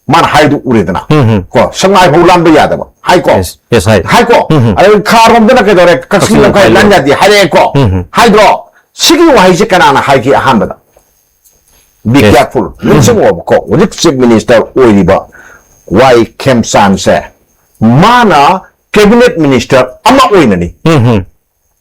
ꯃꯥꯅ ꯍꯥꯏꯗꯨ ꯎꯔꯦꯗꯅ꯫ ꯎꯝ, ꯎꯝ꯫ ꯀꯣ, ꯁꯉꯥꯏꯐꯥꯎ ꯂꯥꯟꯕ ꯌꯥꯗꯕ꯫ ꯍꯥꯏꯀꯣ? Yes, yes, ꯍꯥꯏ꯫ ꯍꯥꯏꯀꯣ? ꯎꯝ, ꯎꯝ꯫ ꯑꯗꯩ ꯈꯥꯔꯣꯝꯗꯅ ꯀꯩꯗꯧꯔꯦ? ꯀꯛꯆꯤꯡ ꯀꯛꯆꯤꯡ ꯂꯝꯈꯥꯏ ꯂꯝꯈꯥꯏ ꯂꯥꯟ ꯂꯣꯏꯔꯦ꯫ ꯌꯥꯗꯦ ꯍꯥꯏꯔꯛꯑꯦꯀꯣ? ꯎꯝ, ꯎꯝ꯫ ꯍꯥꯏꯗ꯭ꯔꯣ? ꯁꯤꯒꯤ ꯋꯥꯍꯩꯁꯦ ꯀꯅꯥꯅ ꯍꯥꯏꯒꯦ ꯑꯍꯥꯟꯕꯗ? Be Yes. careful. ꯎꯝ꯫ ꯅꯤꯡꯁꯤꯡꯉꯣꯕꯀꯣ, ꯍꯧꯖꯤꯛ Chief Minister ꯑꯣꯏꯔꯤꯕ ꯋꯥꯏ ꯈꯦꯝꯆꯥꯟꯁꯦ, ꯃꯥꯅ cabinet minister ꯑꯃ ꯑꯣꯏꯅꯅꯤ꯫ ꯎꯝ, ꯎꯝ꯫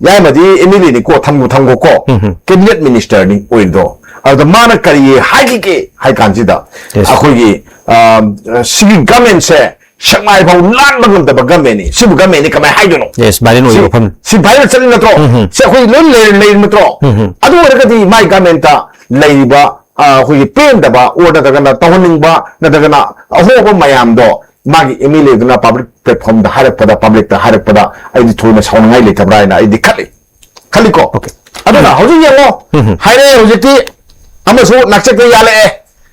ꯌꯥꯏꯃꯗꯤ MLA ꯅꯤꯀꯣ, ꯊꯝꯈꯣ, ꯊꯝꯈꯣꯀꯣ꯫ ꯎꯝ, ꯎꯝ꯫ Cabinet minister ꯅꯤ ꯑꯣꯏꯔꯤꯗꯣ꯫ ꯑꯗꯨꯗ ꯃꯥꯅ ꯀꯔꯤ ꯍꯥꯏꯈꯤꯒꯦ ꯍꯥꯏ ꯀꯥꯟꯁꯤꯗ, Yes. ꯑꯩꯈꯣꯏꯒꯤ, ꯑ, ꯁꯤꯒꯤ government ꯁꯦ ꯁꯦꯛꯃꯥꯏ ꯐꯥꯎ ꯂꯥꯟꯕ ꯉꯝꯗꯕ government ꯅꯤ꯫ ꯁꯤꯕꯨ government ꯅꯤ ꯀꯃꯥꯏꯅ ꯍꯥꯏꯗꯣꯏꯅꯣ? Yes, viral ꯁꯤ, ꯑꯣꯏꯕ ꯋꯥꯐꯝ꯫ ꯁꯤ viral ꯆꯠꯂꯤ ꯅꯠꯇ꯭ꯔꯣ? ꯎꯝ, ꯎꯝ꯫ ꯁꯤ ꯑꯩꯈꯣꯏ ꯂꯣꯏ ꯂꯩꯔ-, ꯂꯩꯔꯤ ꯅꯠꯇ꯭ꯔꯣ? ꯎꯝ, ꯎꯝ꯫ ꯑꯗꯨ ꯑꯣꯏꯔꯒꯗꯤ ꯃꯥꯏ government ꯇ ꯂꯩꯔꯤꯕ, ꯑ, ꯑꯩꯈꯣꯏꯒꯤ ꯄꯦꯟꯗꯕ or ꯅꯠꯇ꯭ꯔꯒꯅ ꯇꯧꯍꯟꯅꯤꯡꯕ ꯅꯠꯇ꯭ꯔꯒꯅ ꯑꯍꯣꯕ ꯃꯌꯥꯝꯗꯣ ꯃꯥꯒꯤ MLA ꯗꯨꯅ public platform ꯗ ꯍꯥꯏꯔꯛꯄꯗ, public ꯇ ꯍꯥꯏꯔꯛꯄꯗ ꯑꯩꯗꯤ ꯊꯣꯏꯅ ꯁꯥꯎꯅꯤꯡꯉꯥꯏ ꯂꯩꯇꯕ꯭ꯔꯥ ꯍꯥꯏꯅ ꯑꯩꯗꯤ ꯈꯜꯂꯤ꯫ ꯈꯜꯂꯤꯀꯣ? Okay. ꯑꯗꯨꯅ ꯎꯝ꯫ ꯍꯧꯖꯤꯛ ꯌꯦꯡꯉꯣ, ꯎꯝ꯫ ꯍꯥꯏꯔꯛꯑꯦ ꯍꯧꯖꯤꯛꯇꯤ, ꯑꯃꯁꯨ ꯅꯥꯆꯦꯛꯇ ꯌꯥꯜꯂꯛꯑꯦ꯫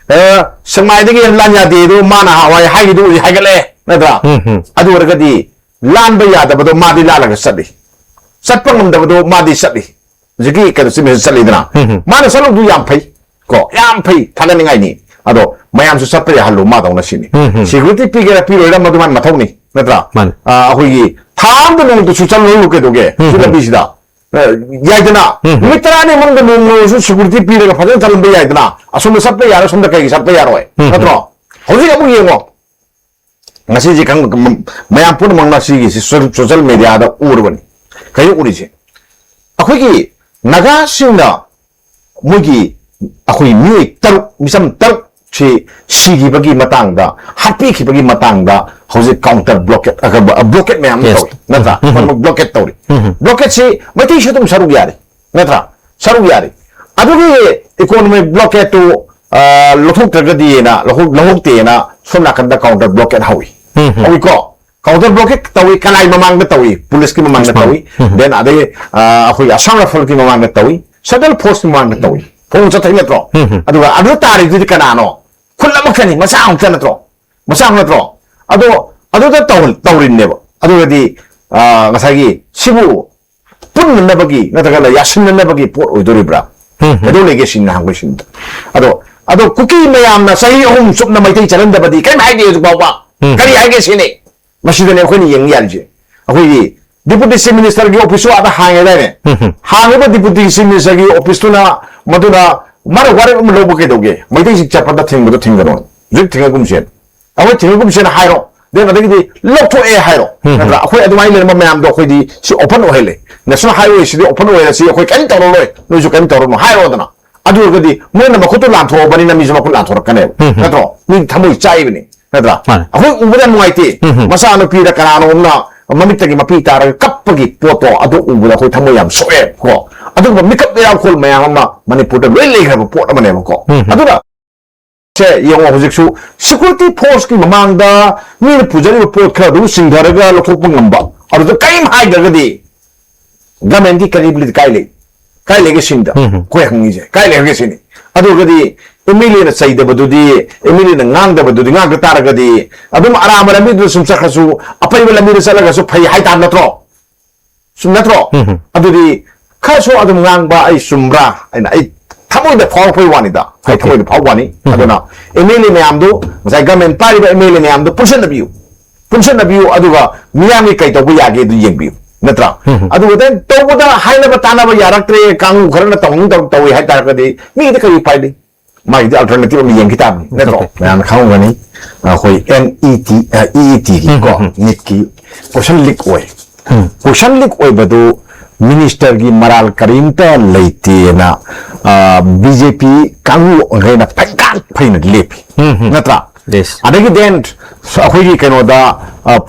ꯑ, ꯁꯦꯛꯃꯥꯏꯗꯒꯤ ꯍꯦꯟꯅ ꯂꯥꯟ ꯌꯥꯗꯦ ꯑꯗꯨ ꯃꯥꯅ ꯍꯥꯟꯋꯥꯏ ꯍꯥꯏꯈꯤꯗꯨ ꯍꯧꯖꯤꯛ ꯍꯥꯏꯒꯠꯂꯛꯑꯦ, ꯅꯠꯇ꯭ꯔꯥ? ꯎꯝ, ꯎꯝ꯫ ꯑꯗꯨ ꯑꯣꯏꯔꯒꯗꯤ ꯂꯥꯟꯕ ꯌꯥꯗꯕꯗꯣ ꯃꯥꯗꯤ ꯂꯥꯜꯂꯒ ꯆꯠꯂꯤ, ꯆꯠꯄ ꯉꯝꯗꯕꯗꯣ ꯃꯥꯗꯤ ꯆꯠꯂꯤ꯫ ꯍꯧꯖꯤꯛꯀꯤ ꯀꯩꯅꯣ ꯆꯤꯞ ꯃꯤꯅꯤꯁꯇꯔ ꯆꯠꯂꯤꯗꯅ, ꯎꯝ, ꯎꯝ꯫ ꯃꯥꯅ ꯆꯠꯂꯨꯕꯗꯨ ꯌꯥꯝ ꯐꯩ ꯀꯣ, ꯌꯥꯝ ꯐꯩ, ꯊꯥꯒꯠꯅꯤꯡꯉꯥꯏꯅꯤ꯫ ꯑꯗꯣ ꯃꯌꯥꯝꯁꯨ ꯆꯠꯄ ꯌꯥꯍꯜꯂꯨ ꯃꯥꯗꯧꯅ ꯁꯤꯅꯤ꯫ ꯎꯝ, ꯎꯝ꯫ Security ꯄꯤꯒꯦꯔꯥ ꯄꯤꯔꯣꯏꯔꯥ ꯃꯗꯨ ꯃꯥꯏ ꯃꯊꯧꯅꯤ, ꯅꯠꯇ꯭ꯔꯥ? ꯃꯥꯅꯤ꯫ ꯑ, ꯑꯩꯈꯣꯏꯒꯤ ꯊꯥ ꯑꯃꯗ ꯅꯣꯡꯃꯇꯁꯨ ꯆꯠꯂꯨ ꯀꯩꯗꯧꯒꯦ? ꯎꯝ, ꯁꯤ ꯎꯝ꯫ ꯂꯝꯕꯤꯁꯤꯗ꯫ ꯑ, ꯌꯥꯏꯗꯅ? ꯎꯝ, ꯎꯝ꯫ ꯅꯨꯃꯤꯠ ꯇꯔꯥꯅꯤ ꯃꯅꯨꯡꯗ ꯅꯣꯡꯃꯁꯨ security ꯄꯤꯔꯒ ꯐꯖꯅ ꯊꯝꯕ ꯌꯥꯏꯗꯅ? ꯑꯁꯣꯝꯗ ꯆꯠꯄ ꯌꯥꯔꯣꯏ, ꯑꯁꯣꯝꯗ ꯀꯩꯒꯤ ꯆꯠꯄ ꯌꯥꯔꯣꯏ? ꯎꯝ, ꯎꯝ꯫ ꯅꯠꯇ꯭ꯔꯣ? ꯍꯧꯖꯤꯛ ꯑꯃꯨꯛ ꯌꯦꯡꯉꯣ꯫ ꯉꯁꯤꯁꯦ ꯈꯪ-, ꯃꯌꯥꯝ ꯄꯨꯝꯅꯃꯛꯅ ꯁꯤꯒꯤꯁꯤ ꯁꯣ-, social media ꯗ ꯎꯔꯕꯅꯤ꯫ ꯀꯩꯅꯣ ꯎꯔꯤꯁꯦ? ꯑꯩꯈꯣꯏꯒꯤ ꯅꯥꯒꯥꯁꯤꯡꯅ ꯃꯣꯏꯒꯤ, ꯑꯩꯈꯣꯏ ꯃꯤꯑꯣꯏ ꯇꯔꯨꯛ, ꯃꯤꯆꯝ ꯇꯔꯨꯛ ꯁꯤ ꯁꯤꯈꯤꯕꯒꯤ ꯃꯇꯥꯡꯗ, ꯍꯥꯠꯄꯤꯈꯤꯕꯒꯤ ꯃꯇꯥꯡꯗ ꯍꯧꯖꯤꯛ counter blockade, blockade ꯃꯌꯥꯝ ꯑꯃ ꯇꯧꯔꯤ, ꯅꯠꯇ꯭ꯔꯥ? ꯎꯝ꯫ ꯃꯔꯛ blockade ꯇꯧꯔꯤ꯫ ꯎꯝ꯫ Blockade ꯁꯤ ꯃꯩꯇꯩꯁꯨ ꯑꯗꯨꯝ ꯁꯔꯨꯛ ꯌꯥꯔꯤ, ꯅꯠꯇ꯭ꯔꯥ? ꯁꯔꯨꯛ ꯌꯥꯔꯤ꯫ ꯑꯗꯨꯒꯤ economic blockade ꯇꯨ, ꯑ, ꯂꯧꯊꯣꯛꯇ꯭ꯔꯒꯗꯤꯅ, ꯂꯧꯊꯣꯛ-, ꯂꯧꯊꯣꯛꯇꯦꯅ ꯁꯣꯝ ꯅꯥꯀꯟꯗ counter blockade ꯍꯧꯏ꯫ ꯎꯝ꯫ ꯍꯧꯏꯀꯣ? Counter blockade ꯇꯧꯏ, ꯀꯅꯥꯏ ꯃꯃꯥꯡꯗ ꯇꯧꯏ? Police ꯀꯤ ꯃꯃꯥꯡꯗ ꯇꯧꯏ꯫ ꯎꯝ꯫ Then ꯑꯗꯩ, ꯑ, ꯑꯩꯈꯣꯏ Assam Rifle ꯀꯤ ꯃꯃꯥꯡꯗ ꯇꯧꯏ, Central Force ꯀꯤ ꯃꯃꯥꯡꯗ ꯇꯧꯏ꯫ ꯐꯣꯡ ꯆꯠꯊꯩ ꯅꯠꯇ꯭ꯔꯣ? ꯎꯝ꯫ ꯑꯗꯨꯒ ꯑꯗꯨ ꯇꯥꯔꯤꯗꯨꯗꯤ ꯀꯅꯥꯅꯣ? ꯈꯨꯜ ꯑꯃꯈꯛꯇꯅꯤ, ꯃꯆꯥ ꯑꯃꯈꯛꯇ ꯅꯠꯇ꯭ꯔꯣ? ꯃꯆꯥ ꯑꯃ ꯅꯠꯇ꯭ꯔꯣ? ꯑꯗꯣ ꯑꯗꯨꯗ ꯇꯧ-, ꯇꯧꯔꯤꯅꯦꯕ꯫ ꯑꯗꯨꯒꯗꯤ, ꯑ, ꯉꯁꯥꯏꯒꯤ ꯁꯤꯕꯨ ꯄꯨꯟꯅꯅꯕꯒꯤ ꯅꯠꯇ꯭ꯔꯒꯅ ꯌꯥꯁꯤꯟꯅꯅꯕꯒꯤ ꯄꯣꯠ ꯑꯣꯏꯗꯣꯔꯤꯕ꯭ꯔꯥ? ꯎꯝ꯫ ꯀꯩꯗꯧ ꯂꯩꯒꯦ ꯁꯤꯅꯤ ꯅꯍꯥꯟꯈꯣꯏ ꯁꯤꯟꯗ꯫ ꯑꯗꯣ, ꯑꯗꯣ ꯀꯨꯀꯤ ꯃꯌꯥꯝꯅ ꯆꯍꯤ ꯑꯍꯨꯝ ꯆꯨꯞꯅ ꯃꯩꯇꯩ ꯆꯠꯍꯟꯗꯕꯗꯤ ꯀꯔꯤꯝ ꯍꯥꯏꯗꯦ ꯍꯧꯖꯤꯛ ꯐꯥꯎꯕ꯫ ꯎꯝ꯫ ꯀꯔꯤ ꯍꯥꯏꯒꯦ ꯁꯤꯅꯤ? ꯃꯁꯤꯗꯅꯦ ꯑꯩꯈꯣꯏꯅ ꯌꯦꯡ ꯌꯥꯔꯤꯁꯦ꯫ ꯑꯩꯈꯣꯏꯒꯤ Deputy Chief Minister ꯒꯤ office ꯁꯨ ꯑꯥꯗ ꯍꯥꯡꯉꯦꯗꯥꯏꯅꯦ? ꯎꯝ ꯍꯝ꯫ ꯍꯥꯡꯉꯤꯕ Deputy Chief Minister ꯒꯤ office ꯇꯨꯅ ꯃꯗꯨꯅ ꯃꯥꯅ ꯋꯥꯔꯦꯞ ꯑꯃ ꯂꯧꯕ ꯀꯩꯗꯧꯒꯦ? ꯃꯩꯇꯩꯁꯤꯡ ꯆꯠꯄꯗ ꯊꯤꯡꯕꯗꯣ ꯊꯤꯡꯒꯅꯣ꯫ ꯍꯧꯖꯤꯛ ꯊꯤꯡꯉꯒꯨꯝꯁꯦꯅ꯫ ꯑꯩꯈꯣꯏ ꯊꯤꯡꯉꯒꯨꯝꯁꯦꯅ ꯍꯥꯏꯔꯣ꯫ Then ꯑꯗꯒꯤꯗꯤ ꯂꯧꯊꯣꯛꯑꯦ ꯍꯥꯏꯔꯣ꯫ ꯎꯝ ꯍꯝ꯫ ꯅꯠꯇ꯭ꯔꯥ? ꯑꯩꯈꯣꯏ ꯑꯗꯨꯃꯥꯏꯅ ꯂꯩꯔꯝꯕ ꯃꯌꯥꯝꯗꯣ ꯑꯩꯈꯣꯏꯗꯤ ꯁꯤ open ꯑꯣꯏꯍꯜꯂꯦ꯫ National Highway ꯁꯤꯗꯤ open ꯑꯣꯏꯍꯜꯂꯦ, ꯁꯤ ꯑꯩꯈꯣꯏ ꯀꯔꯤꯝ ꯇꯧꯔꯔꯣꯏ, ꯅꯣꯏꯁꯨ ꯀꯔꯤꯝ ꯇꯧꯔꯨꯅꯨ ꯍꯥꯏꯔꯣꯗꯅ꯫ ꯑꯗꯨ ꯑꯣꯏꯔꯒꯗꯤ ꯃꯣꯏꯅ ꯃꯈꯨꯠꯇꯨ ꯂꯥꯟꯊꯣꯛꯑꯕꯅꯤꯅ ꯃꯤꯁꯨ ꯃꯈꯨꯠ ꯂꯥꯟꯊꯣꯔꯛꯀꯅꯦꯕ꯫ ꯎꯝ ꯍꯝ꯫ ꯅꯠꯇ꯭ꯔꯣ? ꯃꯤ ꯊꯃꯣꯏ ꯆꯥꯛꯏꯕꯅꯤ꯫ ꯅꯠꯇ꯭ꯔꯥ? ꯃꯥꯅꯦ꯫ ꯑꯩꯈꯣꯏ ꯎꯕꯗ ꯅꯨꯡꯉꯥꯏꯇꯦ꯫ ꯎꯝ ꯍꯝ꯫ ꯃꯆꯥꯅꯨꯄꯤꯗ ꯀꯅꯥꯅꯣꯝꯅ ꯃꯃꯤꯠꯇꯒꯤ ꯃꯄꯤ ꯇꯥꯔꯒ ꯀꯞꯄꯒꯤ ꯄꯣꯠꯇꯣ ꯑꯗꯨ ꯎꯕꯗ ꯑꯩꯈꯣꯏ ꯊꯃꯣꯏ ꯌꯥꯝ ꯁꯣꯛꯑꯦ ꯀꯣ꯫ ꯑꯗꯨꯒꯨꯝꯕ ꯃꯤꯀꯞ ꯃꯤꯔꯥꯡꯈꯣꯜ ꯃꯌꯥꯝ ꯑꯃ ꯃꯅꯤꯄꯨꯔꯗ ꯂꯣꯏ ꯂꯩꯈ꯭ꯔꯕ ꯄꯣꯠ ꯑꯃꯅꯦꯕꯀꯣ꯫ ꯎꯝ ꯍꯝ꯫ ꯑꯗꯨꯅ ꯁꯦ ꯌꯦꯡꯉꯣ, ꯍꯧꯖꯤꯛꯁꯨ security force ꯀꯤ ꯃꯃꯥꯡꯗ ꯃꯤꯅ ꯄꯨꯖꯔꯤꯕ ꯄꯣꯠ ꯈꯔ ꯑꯗꯨ ꯆꯤꯡꯊꯔꯒ ꯂꯧꯊꯣꯛꯄ ꯉꯝꯕ, ꯑꯗꯨꯗ ꯀꯔꯤꯝ ꯍꯥꯏꯗ꯭ꯔꯒꯗꯤ government ꯀꯤ credibility ꯀꯥꯏ ꯂꯩ? ꯀꯥꯏ ꯂꯩꯒꯦ ꯁꯤꯅꯤꯗ ꯎꯝ ꯍꯝ꯫ ꯑꯩꯈꯣꯏ ꯍꯪꯉꯤꯁꯦ, ꯀꯥꯏ ꯂꯩꯒꯦ ꯁꯤꯅꯤ꯫ ꯑꯗꯨ ꯑꯣꯏꯔꯒꯗꯤ MLA ꯅ ꯆꯩꯗꯕꯗꯨꯗꯤ, MLA ꯅ ꯉꯥꯡꯗꯕꯗꯨꯗꯤ, ꯉꯥꯡꯗ ꯇꯥꯔꯒꯗꯤ ꯑꯗꯨꯝ ꯑꯔꯥꯟꯕ ꯂꯝꯕꯤꯗꯨꯗ ꯁꯨꯝ ꯆꯠꯈ꯭ꯔꯁꯨ ꯑꯄꯩꯕ ꯂꯝꯕꯤꯗ ꯆꯠꯂꯒꯁꯨ ꯐꯩ ꯍꯥꯏꯇꯥꯕ ꯅꯠꯇ꯭ꯔꯣ? ꯆꯨꯝ ꯅꯠꯇ꯭ꯔꯣ? ꯎꯝ ꯍꯝ꯫ ꯑꯗꯨꯗꯤ ꯈꯔꯁꯨ ꯑꯗꯨꯝ ꯉꯥꯡꯕ ꯑꯩ ꯆꯨꯝꯕ꯭ꯔꯥ ꯍꯥꯏꯅ ꯑꯩ ꯊꯃꯣꯏꯗ ꯐꯥꯎꯔꯛꯄꯩ ꯋꯥꯅꯤꯗ꯫ ꯑꯩ OK꯫ ꯊꯃꯣꯏꯗ ꯐꯥꯎꯕ ꯋꯥꯅꯤ꯫ ꯎꯝ꯫ ꯑꯗꯨꯅ MLA ꯃꯌꯥꯝꯗꯨ, ꯉꯁꯥꯏ government ꯄꯥꯏꯔꯤꯕ MLA ꯃꯌꯥꯝꯗꯨ ꯄꯨꯟꯁꯤꯟꯅꯕꯤꯌꯨ꯫ ꯄꯨꯟꯁꯤꯟꯅꯕꯤꯌꯨ, ꯑꯗꯨꯒ ꯃꯤꯌꯥꯝꯒꯤ ꯀꯩ ꯇꯧꯕ ꯌꯥꯒꯦ ꯑꯗꯨ ꯌꯦꯡꯕꯤꯌꯨ, ꯅꯠꯇ꯭ꯔꯥ? ꯎꯝ ꯍꯝ꯫ ꯑꯗꯨꯒ then ꯇꯧꯕꯗ ꯍꯥꯏꯅꯕ ꯇꯥꯅꯕ ꯌꯥꯔꯛꯇ꯭ꯔꯦ, ꯀꯥꯡꯕꯨ ꯈꯔꯅ ꯇꯧꯅꯤꯡ ꯇꯧ-, ꯇꯧꯏ ꯍꯥꯏ ꯇꯥꯔꯒꯗꯤ ꯃꯤꯒꯤꯗꯤ ꯀꯔꯤ ꯎꯄꯥꯏ ꯂꯩ? ꯃꯥꯒꯤꯗꯤ alternative ꯑꯃ ꯌꯦꯡꯈꯤ ꯇꯥꯕꯅꯤ, ꯅꯠꯇ꯭ꯔꯣ? OK꯫ ꯃꯌꯥꯝꯅ ꯈꯪꯉꯝꯒꯅꯤ, ꯑꯩꯈꯣꯏ NET, ꯑ, EET ꯒꯤ ꯎꯝ ꯀꯣ, ꯎꯝ ꯎꯝ꯫ NEET ꯀꯤ question leak ꯑꯣꯏ꯫ ꯎꯝ꯫ Question leak ꯑꯣꯏꯕꯗꯨ ꯃꯤꯅꯤꯁꯇꯔꯒꯤ ꯃꯔꯥꯜ ꯀꯔꯤꯝꯇ ꯂꯩꯇꯦꯅ ꯕꯤ ꯖꯦ ꯄꯤ ꯀꯥꯡꯕꯨꯈꯩꯅ ꯐꯩꯀꯥꯛ ꯐꯩꯅ ꯂꯦꯞꯄꯤ꯫ ꯎꯝ, ꯎꯝ꯫ ꯅꯠꯇ꯭ꯔꯥ? Yes. ꯑꯗꯒꯤ then ꯑꯩꯈꯣꯏꯒꯤ ꯀꯩꯅꯣꯗ,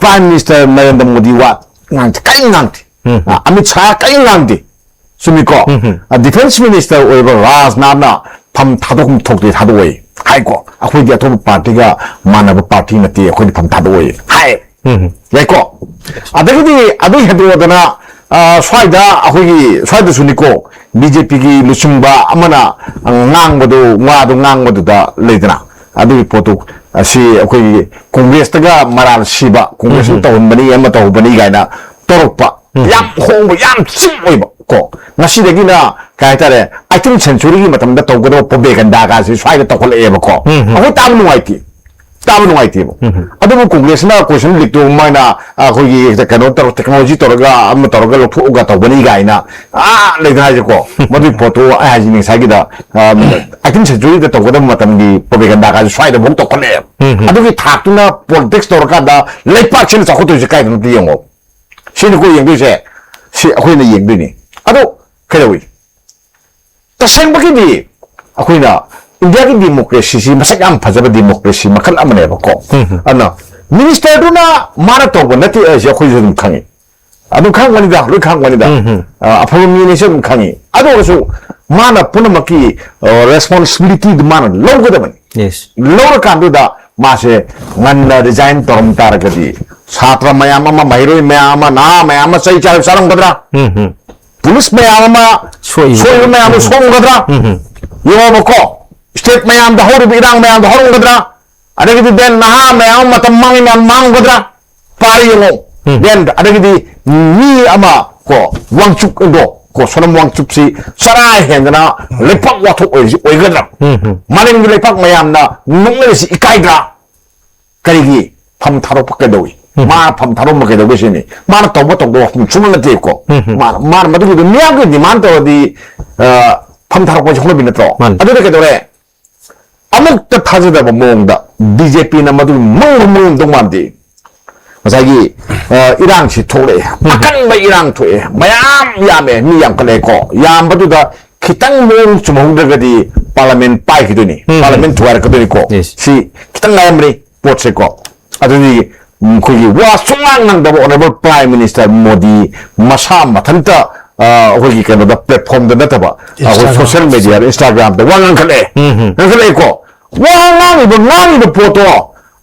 ꯄ꯭ꯔꯥꯏꯝ ꯃꯤꯅꯤꯁꯇꯔ ꯅꯔꯦꯟꯗ꯭ꯔ ꯃꯣꯗꯤ ꯋꯥ ꯉꯥꯡꯗꯦ, ꯀꯔꯤꯝ ꯉꯥꯡꯗꯦ꯫ ꯎꯝ, ꯎꯝ꯫ ꯑꯃꯤꯠ ꯁꯥꯍ ꯀꯔꯤꯝ ꯉꯥꯡꯗꯦ꯫ ꯆꯨꯝꯃꯤꯀꯣ? ꯎꯝ, ꯎꯝ꯫ ꯗꯤꯐꯦꯟꯁ ꯃꯤꯅꯤꯁꯇꯔ ꯑꯣꯏꯕ ꯔꯥꯖꯅꯥꯊꯅ ꯐꯝ ꯊꯥꯗꯣꯛꯐꯝ ꯊꯣꯛꯇꯦ, ꯊꯥꯗꯣꯛꯑꯣꯏ ꯍꯥꯏꯀꯣ꯫ ꯑꯩꯈꯣꯏꯗꯤ ꯑꯇꯣꯞꯄ ꯄꯥꯔꯇꯤꯒ ꯃꯥꯟꯅꯕ ꯄꯥꯔꯇꯤ ꯅꯠꯇꯦ, ꯑꯩꯈꯣꯏꯗꯤ ꯐꯝ ꯊꯥꯗꯣꯛꯑꯣꯏ ꯍꯥꯏ꯫ ꯎꯝ, ꯎꯝ꯫ ꯌꯥꯏꯀꯣ? ꯑꯗꯒꯤꯗꯤ ꯑꯗꯨ ꯍꯦꯟꯗꯣꯛꯑꯗꯅ, ꯑ, ꯁ꯭ꯋꯥꯏꯗ ꯑꯩꯈꯣꯏꯒꯤ ꯁ꯭ꯋꯥꯏꯗꯁꯨꯅꯤꯀꯣ, ꯕꯤ ꯖꯦ ꯄꯤꯒꯤ ꯂꯨꯆꯤꯡꯕ ꯑꯃꯅ, ꯑ, ꯉꯥꯡꯕꯗꯨ, ꯋꯥꯗꯨ ꯉꯥꯡꯕꯗꯨꯗ ꯂꯩꯗꯅ, ꯑꯗꯨꯒꯤ ꯄꯣꯠꯇꯨ, ꯑꯁꯤ ꯑꯩꯈꯣꯏꯒꯤ ꯀꯣꯡꯒ꯭ꯔꯦꯁꯇꯒ ꯃꯔꯥꯜ ꯁꯤꯕ, ꯀꯣꯡꯒ꯭ꯔꯦꯁꯅ ꯎꯝ, ꯎꯝ꯫ ꯇꯧꯍꯟꯕꯅꯤ, ꯑꯃ ꯇꯧꯍꯧꯕꯅꯤ ꯀꯥꯏꯅ ꯇꯧꯔꯛꯄ, ꯎꯝ꯫ ꯌꯥꯝ ꯍꯣꯡꯕ, ꯌꯥꯝ ꯆꯤꯡ ꯑꯣꯏꯕ ꯀꯣ꯫ ꯉꯁꯤꯗꯒꯤꯅ ꯀꯩ ꯍꯥꯏꯇꯥꯔꯦ, ꯑꯩꯇꯤꯟ ꯁꯦꯟꯆꯨꯔꯤꯒꯤ ꯃꯇꯝꯗ ꯇꯧꯒꯗꯕ ꯄ꯭ꯔꯣꯄꯦꯒꯟꯗꯥꯒꯁꯦ ꯁ꯭ꯋꯥꯏꯗ ꯇꯧꯈꯠꯂꯛꯑꯦꯕꯀꯣ꯫ ꯎꯝ, ꯎꯝ꯫ ꯑꯩꯈꯣꯏ ꯇꯥꯕ ꯅꯨꯡꯉꯥꯏꯇꯦ꯫ ꯇꯥꯕ ꯅꯨꯡꯉꯥꯏꯇꯦꯕ꯫ ꯎꯝ, ꯎꯝ꯫ ꯑꯗꯨꯕꯨ ꯀꯣꯡꯒ꯭ꯔꯦꯁꯅ ꯀꯣꯏꯁꯟ ꯂꯤꯛꯇꯨ ꯃꯣꯏꯅ, ꯑꯩꯈꯣꯏꯒꯤ ꯀꯩꯅꯣ ꯇꯧꯔ, ꯇꯦꯛꯅꯣꯂꯣꯖꯤ ꯇꯧꯔꯒ ꯑꯃ ꯇꯧꯔꯒ ꯂꯧꯊꯣꯛꯑꯒ ꯇꯧꯒꯅꯤ ꯀꯥꯏꯅ, ꯑꯥ, ꯂꯩꯗꯅ ꯍꯥꯏꯁꯦꯀꯣ꯫ ꯃꯗꯨꯒꯤ ꯄꯣꯠꯇꯨ ꯑꯩ ꯍꯥꯏꯁꯤ ꯉꯁꯥꯏꯒꯤꯗ, ꯑ, ꯑꯩꯇꯤꯟ ꯁꯦꯟꯆꯨꯔꯤꯗ ꯇꯧꯒꯗꯕ ꯃꯇꯝꯒꯤ ꯄ꯭ꯔꯣꯄꯦꯒꯟꯗꯥꯒꯁꯦ ꯁ꯭ꯋꯥꯏꯗ ꯑꯃꯨꯛ ꯇꯧꯈꯠꯂꯛꯑꯦꯕ꯫ ꯎꯝ, ꯎꯝ꯫ ꯑꯗꯨꯒꯤ ꯊꯥꯛꯇꯨꯅ ꯄꯣꯂꯤꯇꯤꯛꯁ ꯇꯧꯔꯀꯥꯟꯗ ꯂꯩꯄꯥꯛꯁꯤꯅ ꯆꯥꯎꯈꯠꯇꯣꯏꯁꯦ ꯀꯥꯏꯗꯅꯣ ꯑꯝꯇ ꯌꯦꯡꯉꯣ꯫ ꯁꯤꯅꯤꯀꯣ ꯌꯦꯡꯗꯣꯏꯁꯦ꯫ ꯁꯤ ꯑꯩꯈꯣꯏꯅ ꯌꯦꯡꯗꯣꯏꯅꯤ꯫ ꯑꯗꯣ ꯀꯩꯗꯧꯏ? ꯇꯁꯦꯡꯕꯒꯤꯗꯤ ꯑꯩꯈꯣꯏꯅ ꯏꯟꯗꯤꯌꯥꯒꯤ ꯗꯦꯃꯣꯀ꯭ꯔꯦꯁꯤꯁꯤ ꯃꯁꯛ ꯌꯥꯝ ꯐꯖꯕ ꯗꯦꯃꯣꯀ꯭ꯔꯦꯁꯤ ꯃꯈꯜ ꯑꯃꯅꯦꯕꯀꯣ꯫ ꯎꯝ, ꯎꯝ꯫ ꯑꯗꯨꯅ ꯃꯤꯅꯤꯁꯇꯔꯗꯨꯅ ꯃꯥꯅ ꯇꯧꯕ ꯅꯠꯇꯦ ꯍꯥꯏꯁꯦ ꯑꯩꯈꯣꯏꯁꯨ ꯑꯗꯨꯝ ꯈꯪꯉꯤ꯫ ꯑꯗꯨꯝ ꯈꯪꯕꯅꯤꯗ, ꯂꯣꯏ ꯈꯪꯕꯅꯤꯗ꯫ ꯎꯝ, ꯎꯝ꯫ ꯑ, ꯑꯐꯕ ꯃꯤꯅꯤꯁꯨ ꯑꯗꯨꯝ ꯈꯪꯉꯤ꯫ ꯑꯗꯨ ꯑꯣꯏꯔꯁꯨ ꯃꯥꯅ ꯄꯨꯝꯅꯃꯛꯀꯤ, ꯑ, ꯔꯦꯁꯄꯣꯟꯁꯤꯕꯤꯂꯤꯇꯤꯗꯨ ꯃꯥꯅ ꯂꯧꯒꯗꯕꯅꯤ꯫ Yes꯫ ꯂꯧꯔꯀꯥꯟꯗꯨꯗ ꯃꯥꯁꯦ ꯉꯟꯅ ꯔꯤꯖꯥꯏꯟ ꯇꯧꯔꯝ ꯇꯥꯔꯒꯗꯤ ꯁꯥꯇ꯭ꯔ ꯃꯌꯥꯝ ꯑꯃ, ꯃꯍꯩꯔꯣꯏ ꯃꯌꯥꯝ ꯑꯃ, ꯅꯍꯥ ꯃꯌꯥꯝ ꯑꯃ ꯆꯩ ꯆꯥꯕ ꯆꯥꯔꯝꯒꯗ꯭ꯔꯥ? ꯎꯝ, ꯎꯝ꯫ ꯄꯨꯂꯤꯁ ꯃꯌꯥꯝ ꯑꯃ ꯁꯣꯏꯕ꯫ ꯁꯣꯏꯕ ꯃꯌꯥꯝꯗꯣ ꯎꯝ꯫ ꯁꯣꯝꯒꯗ꯭ꯔꯥ? ꯎꯝ, ꯎꯝ꯫ ꯌꯦꯡꯉꯣꯕꯀꯣ, ꯁ꯭ꯇꯦꯠ ꯃꯌꯥꯝꯗ ꯍꯧꯔꯤꯕ ꯏꯔꯥꯡ ꯃꯌꯥꯝꯗꯣ ꯍꯧꯔꯝꯒꯗ꯭ꯔꯥ? ꯑꯗꯒꯤꯗꯤ then ꯅꯍꯥ ꯃꯌꯥꯝ ꯑꯃ ꯃꯇꯝ ꯃꯥꯡꯉꯤ ꯃꯌꯥꯝ ꯃꯥꯡꯒꯗ꯭ꯔꯥ? ꯄꯥꯔ ꯌꯦꯡꯉꯣ꯫ ꯎꯝ꯫ Then ꯑꯗꯒꯤꯗꯤ ꯃꯤ ꯑꯃ ꯀꯣ, ꯋꯥꯡꯆꯨꯞꯗꯣ ꯀꯣ, ꯁꯣꯅꯝ ꯋꯥꯡꯆꯨꯞꯁꯤ ꯆꯔꯥ ꯍꯦꯟꯗꯅ ꯂꯩꯄꯥꯛ ꯋꯥꯊꯣꯛ ꯑꯣꯏꯔꯤꯁꯤ ꯑꯣꯏꯒꯗ꯭ꯔꯥ? ꯎꯝ, ꯎꯝ꯫ ꯃꯥꯂꯦꯝꯒꯤ ꯂꯩꯄꯥꯛ ꯃꯌꯥꯝꯅ ꯅꯣꯛꯅꯔꯤꯁꯤ ꯏꯀꯥꯏꯗ꯭ꯔꯥ? ꯀꯔꯤꯒꯤ? ꯐꯝ ꯊꯥꯗꯣꯛꯄ ꯀꯩꯗꯧꯏ? ꯎꯝ꯫ ꯃꯥꯅ ꯐꯝ ꯊꯥꯗꯣꯛꯄ ꯀꯩꯗꯧꯒꯦ ꯁꯤꯅꯤ꯫ ꯃꯥꯅ ꯇꯧꯕ ꯇꯧꯗꯕ ꯋꯥꯐꯝ ꯁꯨꯡꯅ ꯅꯠꯇꯦꯀꯣ꯫ ꯎꯝ, ꯎꯝ꯫ ꯃꯥꯅ, ꯃꯥꯅ ꯃꯗꯨꯒꯤꯗꯣ ꯃꯤꯌꯥꯝꯒꯤ ꯗꯤꯃꯥꯟ ꯇꯧꯔꯗꯤ, ꯑ, ꯐꯝ ꯊꯥꯗꯣꯛꯄ ꯍꯥꯏꯁꯦ ꯍꯧꯅꯕꯤ ꯅꯠꯇ꯭ꯔꯣ? ꯃꯥꯅꯤ꯫ ꯑꯗꯨꯗ ꯀꯩꯗꯧꯔꯦ? ꯑꯃꯨꯛꯇ ꯊꯥꯖꯗꯕ ꯃꯑꯣꯡꯗ ꯕꯤ ꯖꯦ ꯄꯤꯅ ꯃꯗꯨ ꯃꯪꯕ ꯃꯪꯉꯝꯗꯧ ꯃꯥꯟꯗꯦ꯫ ꯉꯁꯥꯏꯒꯤ ꯑ, ꯏꯔꯥꯡꯁꯤ ꯊꯣꯛꯂꯛꯑꯦ, ꯑꯀꯟꯕ ꯏꯔꯥꯡ ꯊꯣꯛꯑꯦ, ꯃꯌꯥꯝ ꯌꯥꯝꯃꯦ, ꯃꯤ ꯌꯥꯝꯈꯠꯂꯛꯑꯦꯀꯣ꯫ ꯌꯥꯝꯕꯗꯨꯗ ꯈꯤꯇꯪ ꯃꯑꯣꯡ ꯆꯨꯝꯍꯧꯗ꯭ꯔꯒꯗꯤ ꯄꯥꯔꯂꯥꯃꯦꯟ ꯄꯥꯏꯈꯤꯗꯣꯏꯅꯤ, ꯎꯝ, ꯄꯥꯔꯂꯥꯃꯦꯟ ꯊꯨꯒꯥꯏꯔꯛꯀꯗꯣꯏꯅꯤꯀꯣ꯫ Yes. ꯁꯤ ꯈꯤꯇꯪ ꯉꯥꯏꯔꯝꯕꯅꯤ ꯄꯣꯠꯁꯦꯀꯣ꯫ ꯑꯗꯨꯗꯤ ꯎꯝ, ꯑꯩꯈꯣꯏꯒꯤ ꯋꯥ ꯁꯨꯡꯉꯥꯡ ꯉꯥꯡꯗꯕ ꯑꯣꯅꯔꯦꯕꯜ ꯄ꯭ꯔꯥꯏꯝ ꯃꯤꯅꯤꯁꯇꯔ ꯃꯣꯗꯤ ꯃꯁꯥ ꯃꯊꯟꯇ, ꯑ, ꯑꯩꯈꯣꯏꯒꯤ ꯀꯩꯅꯣꯗ, ꯄ꯭ꯂꯦꯠꯐꯣꯔꯝꯗ ꯅꯠꯇꯕ, ꯑꯩꯈꯣꯏ Instagram. ꯁꯣꯁꯤꯌꯦꯜ ꯃꯦꯗꯤꯌꯥꯗ, ꯏꯟꯁꯇꯥꯒ꯭ꯔꯥꯝꯗ ꯋꯥ ꯉꯥꯡꯈꯠꯂꯛꯑꯦ꯫ ꯎꯝ, ꯎꯝ꯫ ꯉꯥꯡꯈꯠꯂꯛꯑꯦꯀꯣ꯫ ꯋꯥ ꯉꯥꯡꯉꯤꯕ, ꯉꯥꯡꯉꯤꯕ ꯄꯣꯠꯇꯣ,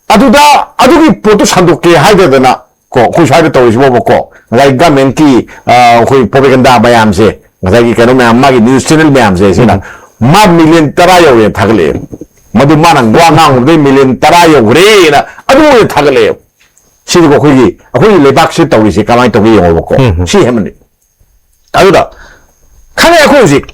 ꯑꯗꯨꯗ, ꯑꯗꯨꯒꯤ ꯄꯣꯠꯇꯣ ꯁꯟꯗꯣꯛꯀꯦ ꯍꯥꯏꯗꯗꯅ ꯀꯣ, ꯑꯩꯈꯣꯏ ꯁ꯭ꯋꯥꯏꯗ ꯇꯧꯔꯤꯁꯤꯕꯣꯕꯀꯣ, ꯉꯁꯥꯏ ꯒꯃꯦꯟꯀꯤ, ꯑ, ꯑꯩꯈꯣꯏ ꯄ꯭ꯔꯣꯄꯦꯒꯟꯗꯥ ꯃꯌꯥꯝꯁꯦ, ꯉꯁꯥꯏꯒꯤ ꯀꯩꯅꯣ ꯃꯌꯥꯝ, ꯃꯥꯒꯤ ꯅ꯭ꯌꯨꯁ ꯆꯦꯅꯦꯜ ꯃꯌꯥꯝꯁꯦ, ꯁꯤꯅ ꯎꯝ꯫ ꯃꯥ ꯃꯤꯂꯤꯌꯟ ꯇꯔꯥ ꯌꯧꯔꯦꯅ ꯊꯥꯒꯠꯂꯛꯑꯦ꯫ ꯃꯗꯨ ꯃꯥꯅ ꯋꯥ ꯉꯥꯡꯕꯗꯩ ꯃꯤꯂꯤꯌꯟ ꯇꯔꯥ ꯌꯧꯈ꯭ꯔꯦꯅ ꯑꯗꯨ ꯑꯣꯏꯅ ꯊꯥꯒꯠꯂꯛꯑꯦ꯫ ꯁꯤꯗꯤꯀꯣ, ꯑꯩꯈꯣꯏꯒꯤ, ꯑꯩꯈꯣꯏꯒꯤ ꯂꯩꯕꯥꯛꯁꯤꯗ ꯇꯧꯔꯤꯁꯦ ꯀꯃꯥꯏꯅ ꯇꯧꯒꯦ ꯌꯦꯡꯉꯣꯕꯀꯣ꯫ ꯎꯝ, ꯎꯝ꯫ ꯁꯤ ꯍꯦꯟꯃꯟꯂꯤ꯫ ꯑꯗꯨꯗ ꯈꯪꯉꯦ, ꯑꯩꯈꯣꯏ ꯍꯧꯖꯤꯛ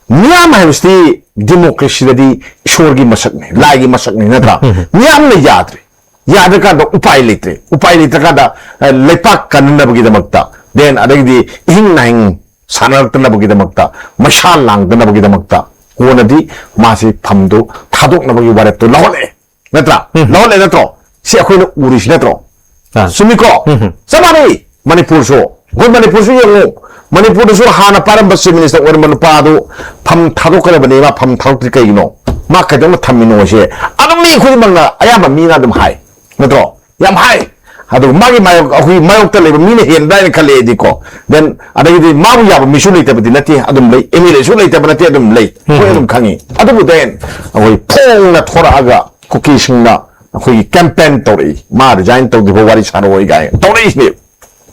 ꯃꯤꯌꯥꯝ ꯍꯥꯏꯕꯁꯤꯗꯤ ꯗꯤꯃꯣꯀ꯭ꯔꯦꯁꯤꯗꯗꯤ ꯏꯁꯣꯔꯒꯤ ꯃꯁꯛꯅꯤ, ꯂꯥꯏꯒꯤ ꯃꯁꯛꯅꯤ, ꯅꯠꯇ꯭ꯔꯥ? ꯎꯝ, ꯎꯝ꯫ ꯃꯤꯌꯥꯝꯅ ꯌꯥꯗ꯭ꯔꯦ꯫ ꯌꯥꯗ꯭ꯔꯀꯥꯟꯗ ꯎꯄꯥꯏ ꯂꯩꯇ꯭ꯔꯦ꯫ ꯎꯄꯥꯏ ꯂꯩꯇ꯭ꯔꯀꯥꯟꯗ, ꯑ, ꯂꯩꯄꯥꯛ ꯀꯟꯅꯅꯕꯒꯤꯗꯃꯛꯇ, then ꯑꯗꯒꯤꯗꯤ ꯏꯍꯤꯡ ꯅꯥꯍꯤꯡ ꯁꯥꯟꯅꯔꯛꯇꯅꯕꯒꯤꯗꯃꯛꯇ, ꯃꯩꯁꯥ ꯂꯥꯡꯗꯅꯕꯒꯤꯗꯃꯛꯇ ꯀꯣꯟꯅꯗꯤ ꯃꯥꯁꯤ ꯐꯝꯗꯨ ꯊꯥꯗꯣꯛꯅꯕꯒꯤ ꯋꯥꯔꯦꯞꯇꯨ ꯂꯧꯍꯜꯂꯛꯑꯦ꯫ ꯅꯠꯇ꯭ꯔꯥ? ꯎꯝ꯫ ꯂꯧꯍꯜꯂꯦ ꯅꯠꯇ꯭ꯔꯣ? ꯁꯤ ꯑꯩꯈꯣꯏꯅ ꯎꯔꯤꯁꯤ ꯅꯠꯇ꯭ꯔꯣ? ꯑꯥ꯫ ꯆꯨꯝꯃꯤꯀꯣ? ꯎꯝ꯫ ꯆꯞ ꯃꯥꯟꯅꯩ꯫ ꯃꯅꯤꯄꯨꯔꯁꯨ, ꯑꯩꯈꯣꯏ ꯃꯅꯤꯄꯨꯔꯁꯨ ꯌꯦꯡꯉꯨ꯫ ꯃꯅꯤꯄꯨꯔꯗꯁꯨ ꯍꯥꯟꯅ ꯄꯥꯏꯔꯝꯕ ꯆꯤꯐ ꯃꯤꯅꯤꯁꯇꯔ ꯑꯣꯏꯔꯝꯕ ꯅꯨꯄꯥꯗꯨ ꯐꯝ ꯊꯥꯗꯣꯛꯀꯗꯕꯅꯤ, ꯃꯥ ꯐꯝ ꯊꯥꯗꯣꯛꯇ꯭ꯔꯤ ꯀꯩꯒꯤꯅꯣ? ꯃꯥ ꯀꯩꯗꯧꯅ ꯊꯝꯃꯤꯅꯣ ꯁꯦ ꯑꯗꯨꯝ ꯃꯤ ꯈꯨꯗꯤꯡꯃꯛꯅ ꯑꯌꯥꯝꯕ ꯃꯤꯅ ꯑꯗꯨꯝ ꯍꯥꯏ꯫ ꯅꯠꯇ꯭ꯔꯣ? ꯌꯥꯝ ꯍꯥꯏ꯫ ꯑꯗꯨꯒ ꯃꯥꯒꯤ ꯃꯥꯌꯣꯛ-, ꯑꯩꯈꯣꯏꯒꯤ ꯃꯥꯌꯣꯛꯇ ꯂꯩꯕ ꯃꯤꯅ ꯍꯦꯟꯕ꯭ꯔꯥ ꯍꯥꯏꯅ ꯈꯜꯂꯦ ꯑꯩꯗꯤꯀꯣ꯫ Then ꯑꯗꯒꯤꯗꯤ ꯃꯥꯕꯨ ꯌꯥꯕ ꯃꯤꯁꯨ ꯂꯩꯇꯕꯗꯤ ꯅꯠꯇꯦ, ꯑꯗꯨꯝ ꯂꯩ꯫ ꯑꯦꯝ ꯑꯦꯜ ꯑꯦꯁꯨ ꯂꯩꯇꯕ ꯅꯠꯇꯦ, ꯑꯗꯨꯝ ꯂꯩ꯫ ꯑꯩꯈꯣꯏ ꯎꯝ꯫ ꯑꯗꯨꯝ ꯈꯪꯉꯤ꯫ ꯑꯗꯨꯕꯨ then ꯑꯩꯈꯣꯏ ꯐꯣꯡꯅ ꯊꯣꯔꯛꯑꯒ ꯀꯨꯀꯤꯁꯤꯡꯅ ꯑꯩꯈꯣꯏꯒꯤ ꯀꯦꯝꯄꯦꯟ ꯇꯧꯔꯛꯏ꯫ ꯃꯥ ꯔꯤꯖꯥꯏꯟ ꯇꯧꯗ꯭ꯔꯤꯐꯥꯎ ꯋꯥꯔꯤ ꯁꯥꯔꯛꯑꯣꯏ ꯀꯥꯏꯅ ꯇꯧꯔꯛꯏꯁꯤꯅꯦ꯫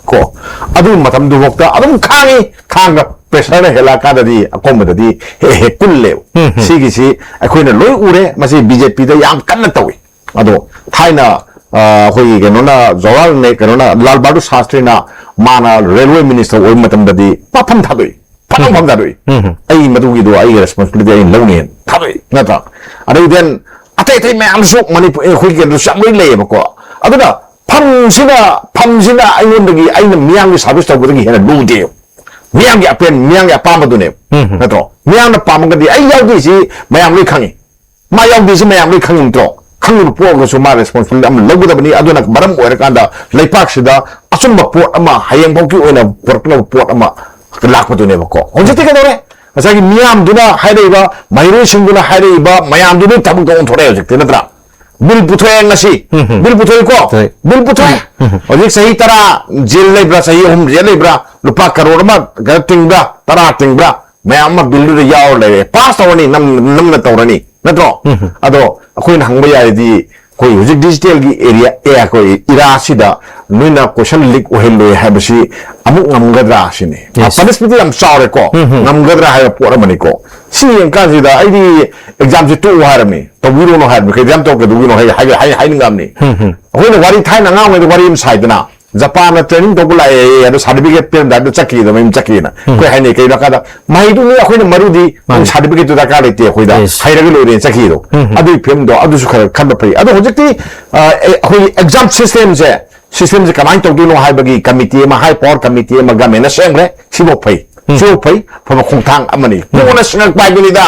ꯀꯣ, ꯑꯗꯨ ꯃꯇꯝꯗꯨꯐꯥꯎꯗ ꯑꯗꯨꯝ ꯈꯥꯡꯉꯤ, ꯈꯥꯡꯒ ꯄ꯭ꯔꯦꯁꯔꯅ ꯍꯦꯜꯂꯛꯑꯀꯥꯟꯗꯗꯤ ꯑꯀꯣꯟꯕꯗꯗꯤ ꯍꯦꯛ ꯍꯦꯛ ꯀꯨꯜꯂꯦꯕ꯫ ꯎꯝ, ꯎꯝ꯫ ꯁꯤꯒꯤꯁꯤ ꯑꯩꯈꯣꯏꯅ ꯂꯣꯏ ꯎꯔꯦ꯫ ꯃꯁꯤ ꯕꯤ ꯖꯦ ꯄꯤꯗ ꯌꯥꯝ ꯀꯟꯅ ꯇꯧꯏ꯫ ꯑꯗꯣ ꯊꯥꯏꯅ, ꯑ, ꯑꯩꯈꯣꯏꯒꯤ ꯀꯩꯅꯣꯅ, ꯖꯋꯥꯍꯔꯂꯥꯜ ꯅꯦ-, ꯀꯩꯅꯣꯅ, ꯂꯥꯜ ꯕꯍꯥꯗꯨꯔ ꯁꯥꯁꯇ꯭ꯔꯤꯅ, ꯃꯥꯅ ꯔꯦꯜꯋꯦ ꯃꯤꯅꯤꯁꯇꯔ ꯑꯣꯏꯕ ꯃꯇꯝꯗꯗꯤ ꯃꯐꯝ ꯊꯥꯗꯣꯛꯏ, ꯐꯅ ꯎꯝ꯫ ꯃꯐꯝ ꯊꯥꯗꯣꯛꯏ꯫ ꯎꯝ꯫ ꯑꯩ ꯃꯗꯨꯒꯤꯗꯣ ꯑꯩꯒꯤ ꯔꯦꯁꯄꯣꯟꯁꯤꯕꯤꯂꯤꯇꯤ ꯑꯩꯅ ꯂꯧꯅꯤꯅ ꯊꯥꯗꯣꯛꯏ, ꯅꯠꯇ꯭ꯔꯥ? ꯑꯗꯩ then ꯑꯇꯩ ꯑꯇꯩ ꯃꯌꯥꯝꯁꯨ ꯃꯅꯤꯄꯨꯔ, ꯑꯩꯈꯣꯏꯒꯤ ꯀꯩꯅꯣꯁꯨ ꯌꯥꯝ ꯂꯣꯏ ꯂꯩꯌꯦꯕꯀꯣ꯫ ꯑꯗꯨꯅ ꯐꯝꯁꯤꯅ, ꯐꯝꯁꯤꯅ ꯑꯩꯉꯣꯟꯗꯒꯤ, ꯑꯩꯅ ꯃꯤꯌꯥꯝꯒꯤ ꯁꯥꯔꯚꯤꯁ ꯇꯧꯕꯗꯒꯤ ꯍꯦꯟꯅ ꯂꯨꯗꯦ꯫ ꯃꯤꯌꯥꯝꯒꯤ ꯑꯄꯦꯟ-, ꯃꯤꯌꯥꯝꯒꯤ ꯑꯄꯥꯝꯕꯗꯨꯅꯦꯕ꯫ ꯎꯝ꯫ ꯅꯠꯇ꯭ꯔꯣ? ꯃꯤꯌꯥꯝꯅ ꯄꯥꯝꯃꯒꯗꯤ ꯑꯩ ꯌꯥꯎꯗꯣꯏꯁꯤ ꯃꯌꯥꯝ ꯂꯣꯏ ꯈꯪꯉꯤ꯫ ꯃꯥ ꯌꯥꯎꯗꯦꯁꯤ ꯃꯌꯥꯝ ꯂꯣꯏ ꯈꯪꯉꯤ ꯅꯠꯇ꯭ꯔꯣ? ꯈꯪꯗꯕ ꯄꯣꯛꯑꯒꯁꯨ ꯃꯥ ꯔꯦꯁꯄꯣꯟꯁꯤꯕꯤꯂꯤꯇꯤ ꯑꯃ ꯂꯧꯒꯗꯕꯅꯤ꯫ ꯑꯗꯨꯅ ꯃꯔꯝ ꯑꯣꯏꯔꯀꯥꯟꯗ ꯂꯩꯄꯥꯛꯁꯤꯗ ꯑꯆꯨꯝꯕ ꯄꯣꯠ ꯑꯃ ꯍꯌꯦꯡꯐꯥꯎꯒꯤ ꯑꯣꯏꯅ ꯄꯨꯔꯛꯅꯕ ꯄꯣꯠ ꯑꯃ ꯂꯥꯛꯄꯗꯨꯅꯦꯕꯀꯣ꯫ ꯍꯧꯖꯤꯛꯇꯤ ꯀꯩꯗꯧꯔꯦ? ꯉꯁꯥꯏꯒꯤ ꯃꯤꯌꯥꯝꯗꯨꯅ ꯍꯥꯏꯔꯛꯏꯕ, ꯃꯍꯩꯔꯣꯏꯁꯤꯡꯗꯨꯅ ꯍꯥꯏꯔꯛꯏꯕ ꯃꯌꯥꯝꯗꯨꯅ ꯊꯕꯛꯇ ꯑꯣꯟꯊꯣꯔꯛꯑꯦ ꯍꯧꯖꯤꯛꯇꯤ, ꯅꯠꯇ꯭ꯔꯥ? ꯕꯤꯜ ꯄꯨꯊꯣꯛꯑꯦ ꯉꯁꯤ꯫ ꯎꯝ, ꯎꯝ꯫ ꯕꯤꯜ ꯄꯨꯊꯣꯛꯏꯀꯣ? ꯄꯨꯊꯣꯛꯑꯦ꯫ ꯕꯤꯜ ꯄꯨꯊꯣꯛꯑꯦ꯫ ꯎꯝ, ꯎꯝ꯫ ꯍꯧꯖꯤꯛ ꯆꯍꯤ ꯇꯔꯥ ꯖꯦꯜ ꯂꯩꯕ꯭ꯔꯥ, ꯆꯍꯤ ꯑꯍꯨꯝ ꯖꯦꯜ ꯂꯩꯕ꯭ꯔꯥ, ꯂꯨꯄꯥ ꯀꯔꯣꯔ ꯑꯃ ꯀꯩꯅꯣ ꯇꯤꯡꯕ꯭ꯔꯥ, ꯇꯔꯥ ꯇꯤꯡꯕ꯭ꯔꯥ, ꯃꯌꯥꯝ ꯑꯃ ꯕꯤꯜꯗꯨꯗ ꯌꯥꯎꯔ ꯂꯩꯔꯦ꯫ ꯄꯥꯁ ꯇꯧꯔꯅꯤ, ꯅꯝ-, ꯅꯝꯅ ꯇꯧꯔꯅꯤ, ꯅꯠꯇ꯭ꯔꯣ? ꯎꯝ, ꯎꯝ꯫ ꯑꯗꯣ ꯑꯩꯈꯣꯏꯅ ꯍꯪꯕ ꯌꯥꯔꯗꯤ, ꯑꯩꯈꯣꯏ ꯍꯧꯖꯤꯛ ꯗꯤꯖꯤꯇꯦꯜꯒꯤ ꯑꯦꯔꯤꯌꯥ, ꯑꯦ, ꯑꯩꯈꯣꯏ ꯏꯔꯥꯁꯤꯗ ꯅꯣꯏꯅ ꯀꯣꯏꯁꯟ ꯂꯤꯛ ꯑꯣꯏꯍꯜꯂꯣꯏ ꯍꯥꯏꯕꯁꯤ ꯑꯃꯨꯛ ꯉꯝꯒꯗ꯭ꯔꯥ ꯁꯤꯅꯤ꯫ Yes. ꯄꯅꯤꯁꯃꯦꯟꯇꯤ ꯌꯥꯝ ꯆꯥꯎꯔꯦꯀꯣ, ꯎꯝ, ꯎꯝ꯫ ꯉꯝꯒꯗ꯭ꯔꯥ ꯍꯥꯏꯕ ꯄꯣꯠ ꯑꯃꯅꯤꯀꯣ꯫ ꯁꯤ ꯌꯦꯡꯀꯥꯟꯁꯤꯗ ꯑꯩꯗꯤ ꯑꯦꯛꯖꯥꯝꯁꯤ ꯇꯣꯛꯎ ꯍꯥꯏꯔꯝꯃꯤ, ꯇꯧꯕꯤꯔꯨꯅꯣ ꯍꯥꯏꯔꯝꯃꯤ, ꯀꯩꯗꯤ ꯌꯥꯝ ꯇꯧꯔꯛꯀꯗꯧꯕꯅꯣ ꯍꯥꯏ-, ꯍꯥꯏ-, ꯍꯥꯏ-, ꯍꯥꯏꯅꯤꯡꯉꯝꯅꯤ꯫ ꯎꯝ, ꯎꯝ꯫ ꯑꯩꯈꯣꯏꯅ ꯋꯥꯔꯤ ꯊꯥꯏꯅ ꯑꯉꯥꯡ ꯑꯣꯏꯔꯤꯉꯩꯗ ꯋꯥꯔꯤ ꯑꯃ ꯁꯥꯏꯗꯅ, ꯖꯄꯥꯟꯅ ꯇ꯭ꯔꯦꯅꯤꯡ ꯇꯧꯕ ꯂꯥꯛꯑꯦ, ꯑꯗꯣ ꯁꯥꯔꯇꯤꯐꯤꯀꯦꯠ ꯄꯤꯔꯝꯗꯥꯏꯗ ꯆꯠꯈꯤꯗ ꯃꯌꯨꯝ ꯆꯠꯈꯤꯅ꯫ ꯎꯝ꯫ ꯑꯩꯈꯣꯏ ꯍꯥꯏꯅꯩ ꯀꯩꯅꯣ ꯍꯥꯏ ꯀꯥꯟꯗ, ꯃꯍꯩꯗꯨꯅꯤ ꯑꯩꯈꯣꯏꯅ ꯃꯔꯨꯗꯤ, ꯃꯥꯅꯤ꯫ ꯁꯥꯔꯇꯤꯐꯤꯀꯦꯠꯇꯨ ꯗꯔꯀꯥꯔ ꯂꯩꯇꯦ ꯑꯩꯈꯣꯏꯗ, Yes. ꯍꯩꯔꯒ ꯂꯣꯏꯔꯦꯅ ꯆꯠꯈꯤꯗꯣ꯫ ꯎꯝ, ꯎꯝ꯫ ꯑꯗꯨꯒꯤ ꯐꯤꯕꯝꯗꯣ ꯑꯗꯨꯁꯨ ꯈꯔ ꯈꯟꯕ ꯐꯩ꯫ ꯑꯗꯣ ꯍꯧꯖꯤꯛꯇꯤ, ꯑ, ꯑꯦ, ꯑꯩꯈꯣꯏꯒꯤ ꯑꯦꯛꯖꯥꯝ ꯁꯤꯁꯇꯦꯝꯁꯦ, ꯁꯤꯁꯇꯦꯝꯁꯦ ꯀꯃꯥꯏꯅ ꯇꯧꯗꯣꯏꯅꯣ ꯍꯥꯏꯕꯒꯤ ꯀꯃꯤꯇꯤ ꯑꯃ, ꯍꯥꯏ ꯄꯥꯋꯔ ꯀꯃꯤꯇꯤ ꯑꯃ ꯒꯃꯦꯟꯅ ꯁꯦꯝꯈ꯭ꯔꯦ꯫ ꯁꯤꯐꯧ ꯐꯩ꯫ ꯎꯝ꯫ ꯁꯤꯐꯧ ꯐꯩ, ꯐꯕ ꯈꯣꯡꯊꯥꯡ ꯑꯃꯅꯤ꯫ ꯎꯝ꯫ ꯀꯣꯟꯅ ꯁꯤꯡꯉꯛꯄ ꯍꯥꯏꯗꯨꯅꯤꯗ꯫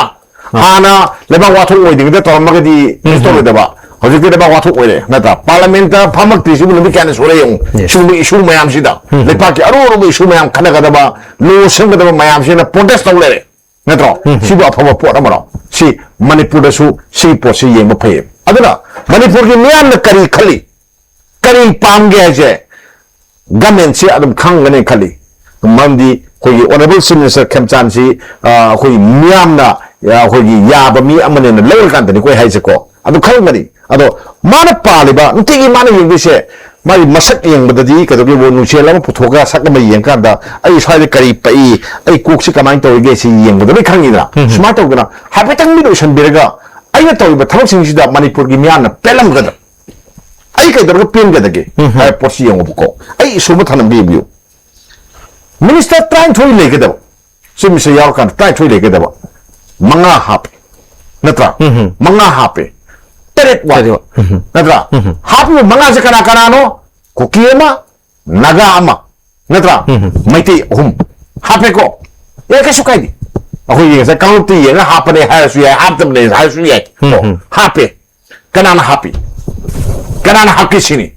ꯑꯥ꯫ ꯍꯥꯟꯅ ꯂꯩꯕꯥꯛ ꯋꯥꯊꯣꯛ ꯑꯣꯏꯗ꯭ꯔꯤꯉꯩꯗ ꯇꯧꯔꯝꯃꯒꯗꯤ ꯎꯝ꯫ ꯀꯩꯁꯨ ꯇꯧꯔꯣꯏꯗꯕ꯫ ꯍꯧꯖꯤꯛꯇꯤ ꯂꯩꯕꯥꯛ ꯋꯥꯊꯣꯛ ꯑꯣꯏꯔꯦ, ꯅꯠꯇ꯭ꯔꯥ? ꯄꯥꯔꯂꯤꯌꯥꯃꯦꯟꯠꯇ ꯐꯝꯃꯛꯇ꯭ꯔꯤꯁꯤꯕꯨ ꯅꯨꯃꯤꯠ ꯀꯌꯥꯅꯤ ꯁꯨꯔꯦ ꯌꯦꯡꯉꯨ꯫ Yes. ꯁꯤꯒꯨꯝꯕ ꯏꯁꯨ ꯃꯌꯥꯝꯁꯤꯗ, ꯎꯝ꯫ ꯂꯩꯄꯥꯛꯀꯤ ꯑꯔꯨ ꯑꯔꯨꯕ ꯏꯁꯨ ꯃꯌꯥꯝ ꯈꯟꯅꯒꯗꯕ, ꯂꯣ ꯁꯦꯝꯒꯗꯕ ꯃꯌꯥꯝꯁꯤꯅ ꯄ꯭ꯔꯣꯇꯦꯁ ꯇꯧ ꯂꯩꯔꯦ, ꯅꯠꯇ꯭ꯔꯣ? ꯎꯝ꯫ ꯁꯤꯕꯨ ꯑꯐꯕ ꯄꯣꯠ ꯑꯃꯔꯣ? ꯁꯤ ꯃꯅꯤꯄꯨꯔꯗꯁꯨ ꯁꯤꯒꯤ ꯄꯣꯠꯁꯤ ꯌꯦꯡꯕ ꯐꯩꯌꯦ꯫ ꯑꯗꯨꯅ ꯃꯅꯤꯄꯨꯔꯒꯤ ꯃꯤꯌꯥꯝꯅ ꯀꯔꯤ ꯈꯜꯂꯤ? ꯀꯔꯤ ꯄꯥꯝꯒꯦ ꯍꯥꯏꯁꯦ ꯒꯃꯦꯟꯁꯤ ꯑꯗꯨꯝ ꯈꯪꯒꯅꯤ ꯈꯜꯂꯤ꯫ ꯃꯔꯝꯗꯤ ꯑꯩꯈꯣꯏꯒꯤ ꯑꯣꯅꯔꯦꯕꯜ ꯆꯤꯐ ꯃꯤꯅꯤꯁꯇꯔ ꯈꯦꯝꯆꯥꯟꯁꯤ, ꯑ, ꯑꯩꯈꯣꯏꯒꯤ ꯃꯤꯌꯥꯝꯅ, ꯑ, ꯑꯩꯈꯣꯏꯒꯤ ꯌꯥꯕ ꯃꯤ ꯑꯃꯅꯦꯅ ꯂꯧꯔꯀꯥꯟꯗꯅꯤ ꯑꯩꯈꯣꯏ ꯍꯥꯏꯁꯦꯀꯣ꯫ ꯑꯗꯨ ꯈꯪꯒꯅꯤ꯫ ꯑꯗꯣ ꯃꯥꯅ ꯄꯥꯜꯂꯤꯕ, ꯅꯨꯡꯇꯤꯒꯤ ꯃꯥꯅ ꯌꯦꯡꯗꯣꯏꯁꯦ, ꯃꯥꯒꯤ ꯃꯁꯛ ꯌꯦꯡꯕꯗꯗꯤ ꯀꯩꯗꯧꯒꯦꯕꯨ, ꯅꯨꯡꯁꯦꯜ ꯑꯃ ꯄꯨꯊꯣꯛꯑꯒ ꯁꯛ ꯑꯃ ꯌꯦꯡꯀꯥꯟꯗ ꯑꯩ ꯁ꯭ꯋꯥꯏꯗ ꯀꯔꯤ ꯄꯛꯏ, ꯑꯩ ꯀꯣꯛꯁꯤ ꯀꯃꯥꯏꯅ ꯇꯧꯔꯤꯒꯦ ꯁꯤ ꯌꯦꯡꯕꯗ ꯂꯣꯏ ꯈꯪꯉꯤꯗꯅ꯫ ꯎꯝ꯫ ꯁꯨꯃꯥꯏꯅ ꯇꯧꯗꯅ ꯍꯥꯏꯐꯦꯠꯇꯪ ꯃꯤꯠ ꯑꯣꯏꯁꯟꯕꯤꯔꯒ ꯑꯩꯅ ꯇꯧꯔꯤꯕ ꯊꯕꯛꯁꯤꯡꯁꯤꯗ ꯃꯅꯤꯄꯨꯔꯒꯤ ꯃꯤꯌꯥꯝꯅ ꯄꯦꯜꯂꯝꯒꯗ꯭ꯔꯥ? ꯑꯩ ꯀꯩꯗꯧꯔꯒ ꯄꯦꯟꯒꯗꯒꯦ ꯎꯝ꯫ ꯍꯥꯏꯕ ꯄꯣꯠꯁꯤ ꯌꯦꯡꯉꯨꯕꯀꯣ꯫ ꯑꯩ ꯏꯁꯨ ꯑꯃ ꯊꯝꯂꯝꯒꯦ ꯌꯦꯡꯕꯤꯌꯨ꯫ ꯃꯤꯅꯤꯁꯇꯔ ꯇꯔꯥꯅꯤꯊꯣꯏ ꯂꯩꯒꯗꯕ, ꯆꯤꯐ ꯃꯤꯅꯤꯁꯇꯔ ꯌꯥꯎꯔꯀꯥꯟꯗ ꯇꯔꯥꯅꯤꯊꯣꯏ ꯂꯩꯒꯗꯕ, ꯃꯉꯥ ꯍꯥꯞꯄꯦ, ꯅꯠꯇ꯭ꯔꯥ? ꯎꯝ꯫ ꯃꯉꯥ ꯍꯥꯞꯄꯦ, ꯇꯔꯦꯠ ꯋꯥꯠꯂꯦ, ꯇꯔꯦꯠ ꯋꯥꯠ-, ꯎꯝ꯫ ꯅꯠꯇ꯭ꯔꯥ? ꯎꯝ꯫ ꯍꯥꯞꯄꯤꯕ ꯃꯉꯥꯁꯦ ꯀꯅꯥ ꯀꯅꯥꯅꯣ? ꯀꯨꯀꯤ ꯑꯃ, ꯅꯥꯒꯥ ꯑꯃ, ꯅꯠꯇ꯭ꯔꯥ? ꯎꯝ꯫ ꯃꯩꯇꯩ ꯑꯍꯨꯝ ꯍꯥꯞꯄꯦꯀꯣ꯫ ꯑꯦ, ꯀꯩꯁꯨ ꯀꯥꯏꯗꯦ꯫ ꯑꯩꯈꯣꯏꯒꯤ ꯉꯁꯥꯏ ꯀꯥꯡꯂꯨꯞꯇ ꯌꯦꯡꯉꯒ ꯍꯥꯞꯄꯅꯦ ꯍꯥꯏꯔꯁꯨ ꯌꯥꯏ, ꯍꯥꯞꯇꯕꯅꯦ ꯍꯥꯏꯔꯁꯨ ꯌꯥꯏ꯫ ꯎꯝ꯫ ꯍꯥꯞꯄꯦ꯫ ꯀꯅꯥꯅ ꯍꯥꯞꯄꯤ? ꯀꯅꯥꯅ ꯍꯥꯞꯀꯦ ꯁꯤꯅꯤ꯫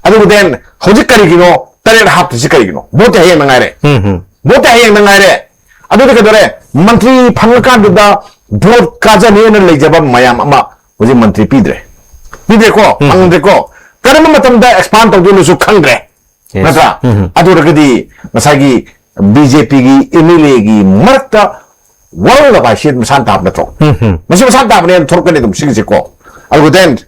ꯑꯗꯨꯕꯨ then ꯍꯧꯖꯤꯛ ꯀꯔꯤꯒꯤꯅꯣ ꯇꯔꯦꯠ ꯍꯥꯞꯇ꯭ꯔꯤꯁꯤ ꯀꯔꯤꯒꯤꯅꯣ? ꯚꯣꯠꯇꯤ ꯍꯌꯦꯡꯗ ꯉꯥꯏꯔꯦ꯫ ꯎꯝ, ꯎꯝ꯫ ꯚꯣꯠꯇꯤ ꯍꯌꯦꯡꯗ ꯉꯥꯏꯔꯦ꯫ ꯑꯗꯨꯗꯤ ꯀꯩꯗꯧꯔꯦ? ꯃꯟꯇ꯭ꯔꯤ ꯐꯪꯉꯀꯥꯟꯗꯨꯗ ꯚꯣꯠ ꯀꯥꯖꯅꯤꯅ ꯂꯩꯖꯕ ꯃꯌꯥꯝ ꯑꯃ ꯍꯧꯖꯤꯛ ꯃꯟꯇ꯭ꯔꯤ ꯄꯤꯗ꯭ꯔꯦ꯫ ꯄꯤꯗ꯭ꯔꯦꯀꯣ? ꯎꯝ꯫ ꯐꯪꯗ꯭ꯔꯦꯀꯣ? ꯀꯔꯝꯕ ꯃꯇꯝꯗ expand ꯇꯧꯗꯣꯏꯅꯣꯁꯨ ꯈꯪꯗ꯭ꯔꯦ꯫ Yes. ꯅꯠꯇ꯭ꯔꯥ? ꯎꯝ, ꯎꯝ꯫ ꯑꯗꯨ ꯑꯣꯏꯔꯒꯗꯤ ꯉꯁꯥꯏꯒꯤ ꯕꯤ ꯖꯦ ꯄꯤꯒꯤ ꯑꯦꯝ ꯑꯦꯜ ꯑꯦꯒꯤ ꯃꯔꯛꯇ ꯋꯥꯔꯧꯅꯕ ꯍꯥꯏꯁꯤ ꯃꯁꯥꯅ ꯇꯥꯕ ꯅꯠꯇ꯭ꯔꯣ? ꯎꯝ, ꯎꯝ꯫ ꯃꯁꯤ ꯃꯁꯥꯅ ꯇꯥꯕꯅꯦꯅ ꯊꯣꯛꯂꯛꯀꯅꯤ ꯑꯗꯨꯝ ꯁꯤꯒꯤꯁꯦꯀꯣ꯫ ꯑꯗꯨꯒ then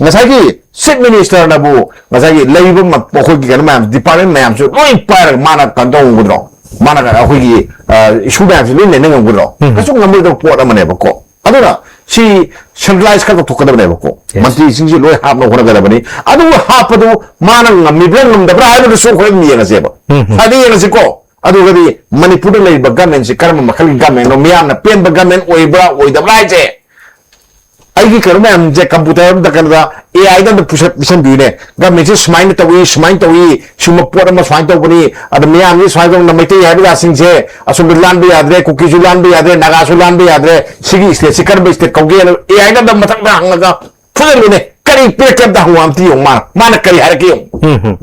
ꯉꯁꯥꯏꯒꯤ ꯆꯤꯐ ꯃꯤꯅꯤꯁꯇꯔꯅꯕꯨ ꯉꯁꯥꯏꯒꯤ ꯂꯩꯔꯤꯕ ꯃ-, ꯑꯩꯈꯣꯏꯒꯤ ꯀꯩꯅꯣ ꯃꯌꯥꯝ, ꯗꯤꯄꯥꯔꯠꯃꯦꯟ ꯃꯌꯥꯝꯁꯦ ꯂꯣꯏ ꯄꯥꯏꯔꯒ ꯃꯥꯅ ꯀꯩꯅꯣ ꯇꯧꯕꯗ꯭ꯔꯣ? ꯃꯥꯅ ꯑꯩꯈꯣꯏꯒꯤ, ꯑ, ꯏꯁꯨ ꯃꯌꯥꯝꯁꯦ ꯂꯣꯏ ꯅꯩꯅ ꯉꯝꯒꯗ꯭ꯔꯣ? ꯎꯝ꯫ ꯀꯩꯁꯨ ꯉꯝꯃꯣꯏꯗꯕ ꯄꯣꯠ ꯑꯃꯅꯦꯕꯀꯣ꯫ ꯑꯗꯨꯅ ꯁꯤ centralize ꯈꯔ ꯇꯧꯊꯣꯛꯀꯗꯕꯅꯦꯕꯀꯣ꯫ Yes. ꯃꯟꯇ꯭ꯔꯤꯁꯤꯡꯁꯤ ꯂꯣꯏ ꯍꯥꯞꯅꯕ ꯍꯣꯠꯅꯒꯗꯕꯅꯤ꯫ ꯑꯗꯨ ꯍꯥꯞꯄꯗꯨ ꯃꯥꯅ ꯉꯝꯃꯤꯕ꯭ꯔꯥ ꯉꯝꯗꯕ꯭ꯔꯥ ꯍꯥꯏꯕꯗꯨꯁꯨ ꯑꯩꯈꯣꯏ ꯑꯗꯨꯝ ꯌꯦꯡꯉꯁꯦꯕ꯫ ꯎꯝ, ꯎꯝ꯫ ꯍꯥꯏꯗꯤ ꯌꯦꯡꯉꯁꯤꯀꯣ꯫ ꯑꯗꯨꯒꯗꯤ ꯃꯅꯤꯄꯨꯔꯗ ꯂꯩꯔꯤꯕ ꯒꯃꯦꯟꯁꯤ ꯀꯔꯝꯕ ꯃꯈꯜꯒꯤ ꯒꯃꯦꯟꯅꯣ, ꯃꯤꯌꯥꯝꯅ ꯄꯦꯟꯕ ꯒꯃꯦꯟ ꯑꯣꯏꯕ꯭ꯔꯥ ꯑꯣꯏꯗꯕ꯭ꯔꯥ ꯍꯥꯏꯁꯦ ꯑꯩꯒꯤ ꯀꯩꯅꯣ ꯃꯌꯥꯝꯁꯦ ꯀꯝꯄ꯭ꯌꯨꯇꯔ ꯑꯝꯗ ꯀꯩꯅꯣꯗ ꯑꯦ ꯑꯥꯏꯗ ꯑꯝꯇ ꯄꯨꯁꯟ-, ꯄꯤꯁꯟꯕꯤꯌꯨꯅꯦ꯫ ꯒꯃꯦꯟꯁꯦ ꯁꯨꯃꯥꯏꯅ ꯇꯧꯏ, ꯁꯨꯃꯥꯏꯅ ꯇꯧꯏ, ꯁꯤꯒꯨꯝꯕ ꯄꯣꯠ ꯑꯃ ꯁꯨꯃꯥꯏꯅ ꯇꯧꯕꯅꯤ, ꯑꯗ ꯃꯤꯌꯥꯝꯁꯦ ꯁꯨꯃꯥꯏꯅ ꯇꯧꯗꯅ ꯃꯩꯇꯩ ꯍꯥꯏꯕ ꯖꯥꯠꯁꯤꯡꯁꯦ ꯑꯁꯣꯝꯗ ꯂꯥꯟꯕ ꯌꯥꯗ꯭ꯔꯦ, ꯀꯨꯀꯤꯁꯨ ꯂꯥꯟꯕ ꯌꯥꯗ꯭ꯔꯦ, ꯅꯥꯒꯥꯁꯨ ꯂꯥꯟꯕ ꯌꯥꯗ꯭ꯔꯦ, ꯁꯤꯒꯤ ꯁ꯭ꯇꯦꯠꯁꯤ ꯀꯔꯝꯕ ꯁ꯭ꯇꯦꯠ ꯀꯧꯒꯦꯅ ꯑꯦ ꯑꯥꯏꯗ ꯑꯝꯇ ꯃꯊꯪꯗ ꯍꯪꯉꯒ ꯐꯨꯖꯜꯂꯨꯅꯦ꯫ ꯀꯔꯤ ꯄꯤꯔꯛꯀꯦ ꯑꯝꯇ ꯍꯪꯉꯨ, ꯑꯝꯇ ꯌꯦꯡꯉꯨ ꯃꯥꯅ, ꯃꯥꯅ ꯀꯔꯤ ꯍꯥꯏꯔꯛꯀꯦ ꯌꯦꯡꯉꯨ꯫ ꯎꯝ, ꯎꯝ꯫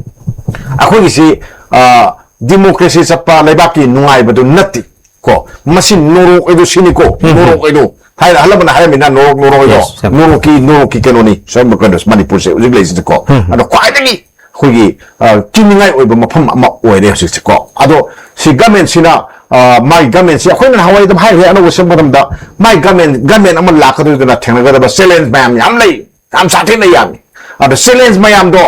ꯑꯩꯈꯣꯏꯒꯤꯁꯤ, ꯑ, ꯗꯤꯃꯣꯀ꯭ꯔꯦꯁꯤ ꯆꯠꯄ ꯂꯩꯕꯥꯛꯀꯤ ꯅꯨꯡꯉꯥꯏꯕꯗꯨ ꯅꯠꯇꯦ꯫ ꯀꯣ, ꯃꯁꯤ ꯅꯣꯔꯣꯛ ꯑꯣꯏꯗꯣ ꯁꯤꯅꯤꯀꯣ, ꯎꯝ, ꯎꯝ꯫ ꯅꯣꯔꯣꯛ ꯑꯣꯏꯗꯣ꯫ ꯊꯥꯏꯅ ꯑꯍꯜ ꯂꯃꯟꯅ ꯍꯥꯏꯔꯝꯃꯤꯅ ꯅꯣꯔꯣꯛ, ꯅꯣꯔꯣꯛ ꯑꯣꯏꯗꯣ꯫ Yes, sir. ꯅꯣꯔꯣꯛꯀꯤ, ꯅꯣꯔꯣꯛꯀꯤ ꯀꯩꯅꯣꯅꯤ, ꯁꯣꯝ ꯀꯩꯅꯣ, ꯃꯅꯤꯄꯨꯔꯁꯦ ꯍꯧꯖꯤꯛ ꯂꯩꯔꯤꯁꯤꯀꯣ꯫ ꯎꯝ, ꯎꯝ꯫ ꯑꯗꯣ ꯈ꯭ꯋꯥꯏꯗꯒꯤ ꯑꯩꯈꯣꯏꯒꯤ, ꯑ, ꯀꯤꯅꯤꯡꯉꯥꯏ ꯑꯣꯏꯕ ꯃꯐꯝ ꯑꯃ ꯑꯣꯏꯔꯦ ꯍꯧꯖꯤꯛꯁꯦꯀꯣ꯫ ꯑꯗꯣ ꯁꯤ ꯒꯃꯦꯟꯁꯤꯅ, ꯑ, ꯃꯥꯒꯤ ꯒꯃꯦꯟꯁꯤ ꯑꯩꯈꯣꯏꯅ ꯅꯍꯥꯟꯋꯥꯏ ꯑꯗꯨꯝ ꯍꯥꯏꯈ꯭ꯔꯦ, ꯑꯅꯧꯕ ꯁꯦꯝꯕ ꯃꯇꯝꯗ ꯃꯥꯒꯤ ꯒꯃꯦꯟ, ꯒꯃꯦꯟ ꯑꯃ ꯂꯥꯛꯀꯗꯣꯏꯗꯨꯅ ꯊꯦꯡꯅꯒꯗꯕ ꯆꯦꯂꯦꯟꯖ ꯃꯌꯥꯝ ꯌꯥꯝ ꯂꯩ, ꯌꯥꯝ ꯁꯥꯊꯤꯅ ꯌꯥꯝꯃꯤ꯫ ꯑꯗꯣ ꯆꯦꯂꯦꯟꯖ ꯃꯌꯥꯝꯗꯣ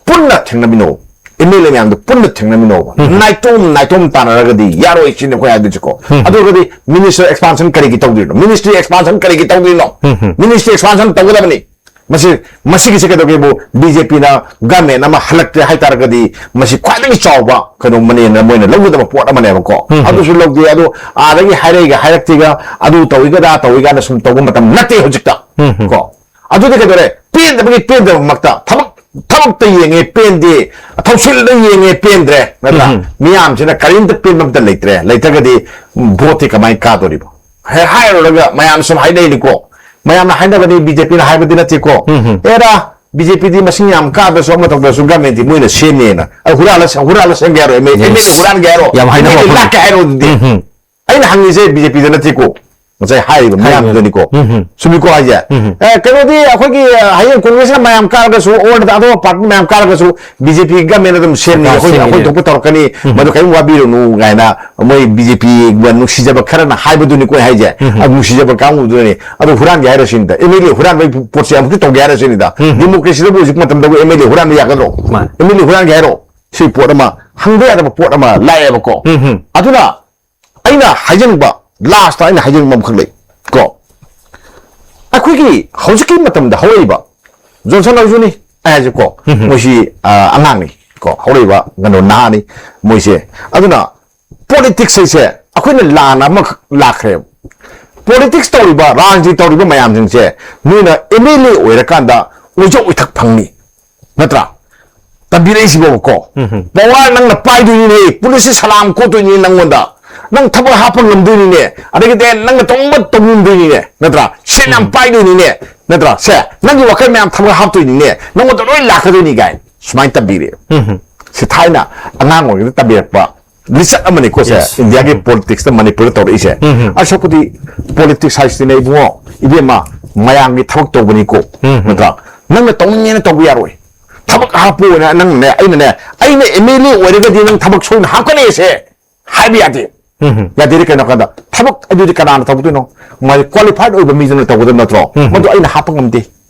ꯄꯨꯟꯅ ꯊꯦꯡꯅꯃꯤꯟꯅꯧ꯫ ꯑꯦꯝ ꯑꯦꯜ ꯑꯦ ꯃꯌꯥꯝꯗꯣ ꯄꯨꯟꯅ ꯊꯦꯡꯅꯃꯤꯟꯅꯧꯕ꯫ ꯎꯝ꯫ ꯅꯥꯏꯇꯣꯝ ꯅꯥꯏꯇꯣꯝ ꯇꯥꯟꯅꯔꯒꯗꯤ ꯌꯥꯔꯣꯏ ꯁꯤꯅꯤ ꯑꯩꯈꯣꯏ ꯍꯥꯏꯗꯣꯏꯁꯤꯀꯣ꯫ ꯎꯝ꯫ ꯑꯗꯨ ꯑꯣꯏꯔꯒꯗꯤ ꯃꯤꯅꯤꯁꯇꯔ ꯑꯦꯛꯁꯄꯥꯟꯁꯟ ꯀꯔꯤꯒꯤ ꯇꯧꯗꯣꯏꯅꯣ? ꯃꯤꯅꯤꯁꯇ꯭ꯔꯤ ꯑꯦꯛꯁꯄꯥꯟꯁꯟ ꯀꯔꯤꯒꯤ ꯇꯧꯗꯣꯏꯅꯣ? ꯎꯝ꯫ ꯃꯤꯅꯤꯁꯇ꯭ꯔꯤ ꯑꯦꯛꯁꯄꯥꯟꯁꯟ ꯇꯧꯒꯗꯕꯅꯤ꯫ ꯃꯁꯤ, ꯃꯁꯤꯒꯤꯁꯤ ꯀꯩꯗꯧꯒꯦꯕꯨ, ꯕꯤ ꯖꯦ ꯄꯤꯅ ꯒꯃꯦꯟ ꯑꯃ ꯍꯜꯂꯛꯇ꯭ꯔꯦ ꯍꯥꯏꯇꯥꯔꯒꯗꯤ ꯃꯁꯤ ꯈ꯭ꯋꯥꯏꯗꯒꯤ ꯆꯥꯎꯕ ꯀꯩꯅꯣ ꯃꯅꯦꯅ ꯃꯣꯏꯅ ꯂꯧꯒꯗꯕ ꯄꯣꯠ ꯑꯃꯅꯦꯕꯀꯣ꯫ ꯎꯝ꯫ ꯑꯗꯨꯁꯨ ꯂꯧꯗꯦ꯫ ꯑꯗꯣ ꯑꯥꯗꯒꯤ ꯍꯥꯏꯔꯛꯏꯒ ꯍꯥꯏꯔꯛꯇꯦꯒ, ꯑꯗꯨ ꯇꯧꯏꯒ ꯑꯗꯥ ꯇꯧꯏꯒꯅ ꯁꯨꯝ ꯇꯧꯕ ꯃꯇꯝ ꯅꯠꯇꯦ ꯍꯧꯖꯤꯛꯇ꯫ ꯎꯝ꯫ ꯀꯣ꯫ ꯑꯗꯨꯗꯤ ꯀꯩꯗꯧꯔꯦ? ꯄꯦꯟꯗꯕꯒꯤ ꯄꯦꯟꯗꯕꯃꯛꯇ ꯊꯕꯛ, ꯊꯕꯛꯇ ꯌꯦꯡꯉꯦ ꯄꯦꯟꯗꯦ, ꯊꯧꯁꯤꯜꯗ ꯌꯦꯡꯉꯦ ꯄꯦꯟꯗ꯭ꯔꯦ, ꯅꯠꯇ꯭ꯔꯥ? ꯎꯝ꯫ ꯃꯤꯌꯥꯝꯁꯤꯅ ꯀꯔꯤꯝꯇ ꯄꯦꯟꯕ ꯑꯝꯇ ꯂꯩꯇ꯭ꯔꯦ꯫ ꯂꯩꯇ꯭ꯔꯒꯗꯤ ꯚꯣꯠꯇꯤ ꯀꯃꯥꯏꯅ ꯀꯥꯗꯣꯔꯤꯕꯣ? ꯍꯦꯛ ꯍꯥꯏꯔꯨꯔꯒ ꯃꯌꯥꯝ ꯁꯨꯝ ꯍꯥꯏꯅꯩꯅꯤꯀꯣ, ꯃꯌꯥꯝꯅ ꯍꯥꯏꯅꯕꯅꯤ, ꯕꯤꯖꯦꯄꯤꯅ ꯍꯥꯏꯕꯗꯤ ꯅꯠꯇꯦꯀꯣ꯫ ꯎꯝ, ꯎꯝ꯫ ꯑꯦꯔꯥ, ꯕꯤꯖꯦꯄꯤꯗꯤ ꯃꯁꯤꯡ ꯌꯥꯝ ꯀꯥꯗ꯭ꯔꯁꯨ ꯑꯃ ꯇꯧꯗ꯭ꯔꯁꯨ ꯒꯃꯦꯟꯗꯤ ꯃꯣꯏꯅ ꯁꯦꯝꯅꯦꯅ꯫ ꯑ, ꯍꯨꯔꯥꯜꯂ, ꯍꯨꯔꯥꯜꯂ ꯁꯦꯝꯒꯦ ꯍꯥꯏꯔꯣ? M L A, Yes. M L A ꯍꯨꯔꯥꯟꯒꯦ ꯍꯥꯏꯔꯣ? ꯌꯥꯝ ꯍꯥꯏꯅꯕ ꯑꯦꯝ ꯑꯦꯜ ꯑꯦ ꯋꯥꯐꯝꯅꯤ꯫ ꯂꯥꯛꯀꯦ ꯍꯥꯏꯔꯣ ꯑꯗꯨꯗꯤ? ꯎꯝ, ꯎꯝ꯫ ꯑꯩꯅ ꯍꯪꯉꯤꯁꯦ ꯕꯤꯖꯦꯄꯤꯗ ꯅꯠꯇꯦꯀꯣ, ꯉꯁꯥꯏ ꯍꯥꯏꯔꯤꯕ ꯍꯥꯏꯔꯤꯕ꯫ ꯃꯌꯥꯝꯗꯨꯗꯅꯤꯀꯣ꯫ ꯎꯝ, ꯎꯝ꯫ ꯆꯨꯝꯃꯤꯀꯣ ꯍꯥꯏꯁꯦ? ꯎꯝ, ꯎꯝ꯫ ꯑꯦ, ꯀꯩꯅꯣꯗꯤ ꯑꯩꯈꯣꯏꯒꯤ, ꯑ, ꯍꯌꯦꯡ ꯀꯣꯡꯒ꯭ꯔꯦꯁꯅ ꯃꯌꯥꯝ ꯀꯥꯔꯒꯁꯨ, ꯑꯣꯔꯗ ꯑꯇꯣꯞꯄ ꯄꯥꯔꯇꯤ ꯃꯌꯥꯝ ꯀꯥꯔꯒꯁꯨ ꯕꯤꯖꯦꯄꯤ ꯒꯃꯦꯟ ꯑꯗꯨꯝ ꯁꯦꯝꯅꯤ, ꯁꯔꯀꯥꯔ ꯑꯩꯈꯣꯏ, ꯑꯩꯈꯣꯏ ꯁꯦꯝꯒꯅꯤ꯫ ꯊꯣꯛꯄ ꯇꯧꯔꯛꯀꯅꯤ, ꯎꯝ꯫ ꯃꯗꯨ ꯀꯔꯤꯝ ꯋꯥꯕꯤꯔꯨꯅꯨ ꯀꯥꯏꯅ ꯃꯣꯏ ꯕꯤꯖꯦꯄꯤꯕꯨ ꯅꯨꯡꯁꯤꯖꯕ ꯈꯔꯅ ꯍꯥꯏꯕꯗꯨꯅꯤꯀꯣ ꯑꯩ ꯍꯥꯏꯁꯦ꯫ ꯎꯝ꯫ ꯑꯗꯨ ꯅꯨꯡꯁꯤꯖꯕ ꯀꯥꯡꯕꯨꯗꯨꯅꯅꯦ꯫ ꯑꯗꯨ ꯍꯨꯔꯥꯟꯒꯦ ꯍꯥꯏꯔꯁꯤꯅꯤꯗ, ꯑꯦꯝ ꯑꯦꯜ ꯑꯦ ꯍꯨꯔꯥꯟꯕꯒꯤ ꯄꯣꯠꯁꯦ ꯑꯃꯨꯛꯇ ꯇꯧꯒꯦ ꯍꯥꯏꯔꯁꯤꯅꯤꯗ꯫ ꯎꯝ꯫ ꯗꯦꯃꯣꯀ꯭ꯔꯦꯁꯤꯗꯕꯨ ꯍꯧꯖꯤꯛ ꯃꯇꯝꯗꯕꯨ ꯑꯦꯝ ꯑꯦꯜ ꯑꯦ ꯍꯨꯔꯥꯟꯕ ꯌꯥꯒꯗ꯭ꯔꯣ? ꯃꯥꯅꯤ꯫ ꯑꯦꯝ ꯑꯦꯜ ꯑꯦ ꯍꯨꯔꯥꯟꯒꯦ ꯍꯥꯏꯔꯣ? ꯁꯤ ꯄꯣꯠ ꯑꯃ ꯍꯪꯕ ꯌꯥꯗꯕ ꯄꯣꯠ ꯑꯃ ꯂꯥꯛꯑꯦꯕꯀꯣ꯫ ꯎꯝ꯫ ꯑꯗꯨꯅ ꯑꯩꯅ ꯍꯥꯏꯖꯅꯤꯡꯕ, ꯂꯥꯁꯇ ꯑꯩꯅ ꯍꯥꯏꯖꯅꯤꯡꯕ ꯑꯃꯈꯛ ꯂꯩ ꯀꯣ꯫ ꯑꯩꯈꯣꯏꯒꯤ ꯍꯧꯖꯤꯛꯀꯤ ꯃꯇꯝꯗ ꯍꯧꯔꯛꯏꯕ ꯖꯣꯟꯁꯟ ꯍꯣꯏꯁꯨꯅꯤ ꯑꯩ ꯍꯥꯏꯁꯦꯀꯣ, ꯎꯝ꯫ ꯃꯣꯏꯁꯤ, ꯑ, ꯑꯉꯥꯡꯅꯤ ꯀꯣ, ꯍꯧꯔꯛꯏꯕ ꯀꯩꯅꯣ ꯅꯍꯥꯅꯤ ꯃꯣꯏꯁꯦ꯫ ꯑꯗꯨꯅ ꯄꯣꯂꯤꯇꯤꯛꯁ ꯍꯥꯏꯁꯦ ꯑꯩꯈꯣꯏꯅ ꯂꯥꯟꯅ ꯑꯃꯈꯛ ꯂꯥꯛꯈ꯭ꯔꯦꯕ꯫ ꯄꯣꯂꯤꯇꯤꯛꯁ ꯇꯧꯔꯤꯕ, ꯔꯥꯖꯅꯤꯇꯤ ꯇꯧꯔꯤꯕ ꯃꯌꯥꯝꯁꯤꯡꯁꯦ ꯅꯣꯏꯅ ꯑꯦꯝ ꯑꯦꯜ ꯑꯦ ꯑꯣꯏꯔꯀꯥꯟꯗ ꯑꯣꯏꯖ ꯑꯣꯏꯊꯛ ꯐꯪꯅꯤ, ꯅꯠꯇ꯭ꯔꯥ? ꯇꯝꯕꯤꯔꯛꯏꯁꯤꯕꯣꯕꯀꯣ꯫ ꯎꯝ, ꯎꯝ꯫ ꯄꯋꯥꯔ ꯅꯪꯅ ꯄꯥꯏꯗꯣꯏꯅꯤꯅꯦ, ꯄꯨꯂꯤꯁꯁꯦ ꯁꯂꯥꯝ ꯀꯣꯠꯇꯣꯏꯅꯤꯅꯦ ꯅꯪꯉꯣꯟꯗ, ꯅꯪ ꯊꯕꯛ ꯍꯥꯞꯄ ꯉꯝꯗꯣꯏꯅꯤꯅꯦ, ꯑꯗꯒꯤꯗꯤ ꯅꯪꯅ ꯇꯧꯅꯤꯡꯕ ꯇꯧꯅꯤꯡꯗꯣꯏꯅꯤꯅꯦ, ꯅꯠꯇ꯭ꯔꯥ? ꯁꯦꯟ ꯌꯥꯝ ꯎꯝ꯫ ꯄꯥꯏꯗꯣꯏꯅꯤꯅꯦ, ꯅꯠꯇ꯭ꯔꯥ? ꯁꯦ, ꯅꯪꯒꯤ ꯋꯥꯈꯜ ꯃꯌꯥꯝ ꯊꯕꯛ ꯍꯥꯞꯇꯣꯏꯅꯤꯅꯦ, ꯅꯪꯉꯣꯟꯗ ꯂꯣꯏ ꯂꯥꯛꯀꯗꯣꯏꯅꯤ ꯀꯥꯏꯅ ꯁꯨꯃꯥꯏꯅ ꯇꯝꯕꯤꯔꯛꯑꯦ꯫ ꯎꯝ, ꯎꯝ꯫ ꯁꯤ ꯊꯥꯏꯅ ꯑꯉꯥꯡ ꯑꯣꯏꯔꯤꯉꯩꯗ ꯇꯝꯕꯤꯔꯛꯄ ꯂꯤꯆꯠ ꯑꯃꯅꯤꯀꯣ ꯁꯦ, Yes. ꯏꯟꯗꯤꯌꯥꯒꯤ ꯎꯝ꯫ ꯄꯣꯂꯤꯇꯤꯛꯁꯇ ꯃꯅꯤꯄꯨꯔꯗ ꯇꯧꯔꯛꯏꯁꯦ꯫ ꯎꯝ, ꯎꯝ꯫ ꯑꯁꯣꯛꯄꯗꯤ ꯄꯣꯂꯤꯇꯤꯛꯁ ꯍꯥꯏꯁꯤꯗꯤꯅꯦ ꯏꯕꯨꯡꯉꯣ, ꯏꯕꯦꯝꯃ, ꯃꯌꯥꯝꯒꯤ ꯊꯕꯛ ꯇꯧꯕꯅꯤꯀꯣ, ꯎꯝ, ꯎꯝ꯫ ꯅꯠꯇ꯭ꯔꯥ? ꯅꯪꯅ ꯇꯧꯅꯤꯡꯉꯦꯅ ꯇꯧꯕ ꯌꯥꯔꯣꯏ꯫ ꯊꯕꯛ ꯍꯥꯞꯄꯣꯅ ꯅꯪꯅꯦ, ꯑꯩꯅꯅꯦ, ꯑꯩꯅ ꯑꯦꯝ ꯑꯦꯜ ꯑꯦ ꯑꯣꯏꯔꯒꯗꯤ ꯅꯪ ꯊꯕꯛ ꯁꯣꯏꯅ ꯍꯥꯞꯀꯅꯤꯁꯦ ꯍꯥꯏꯕ ꯌꯥꯗꯦ꯫ ꯎꯝ, ꯎꯝ꯫ ꯌꯥꯗꯦꯗꯤ ꯀꯩꯅꯣ ꯀꯥꯟꯗ ꯊꯕꯛ ꯑꯗꯨꯗꯤ ꯀꯅꯥꯅ ꯇꯧꯗꯣꯏꯅꯣ? ꯃꯥꯗꯤ ꯀ꯭ꯋꯥꯂꯤꯐꯥꯏꯗ ꯑꯣꯏꯕ ꯃꯤꯗꯨꯅ ꯇꯧꯒꯗꯕ ꯅꯠꯇ꯭ꯔꯣ? ꯎꯝ, ꯎꯝ꯫ ꯃꯗꯨ ꯑꯩꯅ ꯍꯥꯞꯄ ꯉꯝꯗꯦ꯫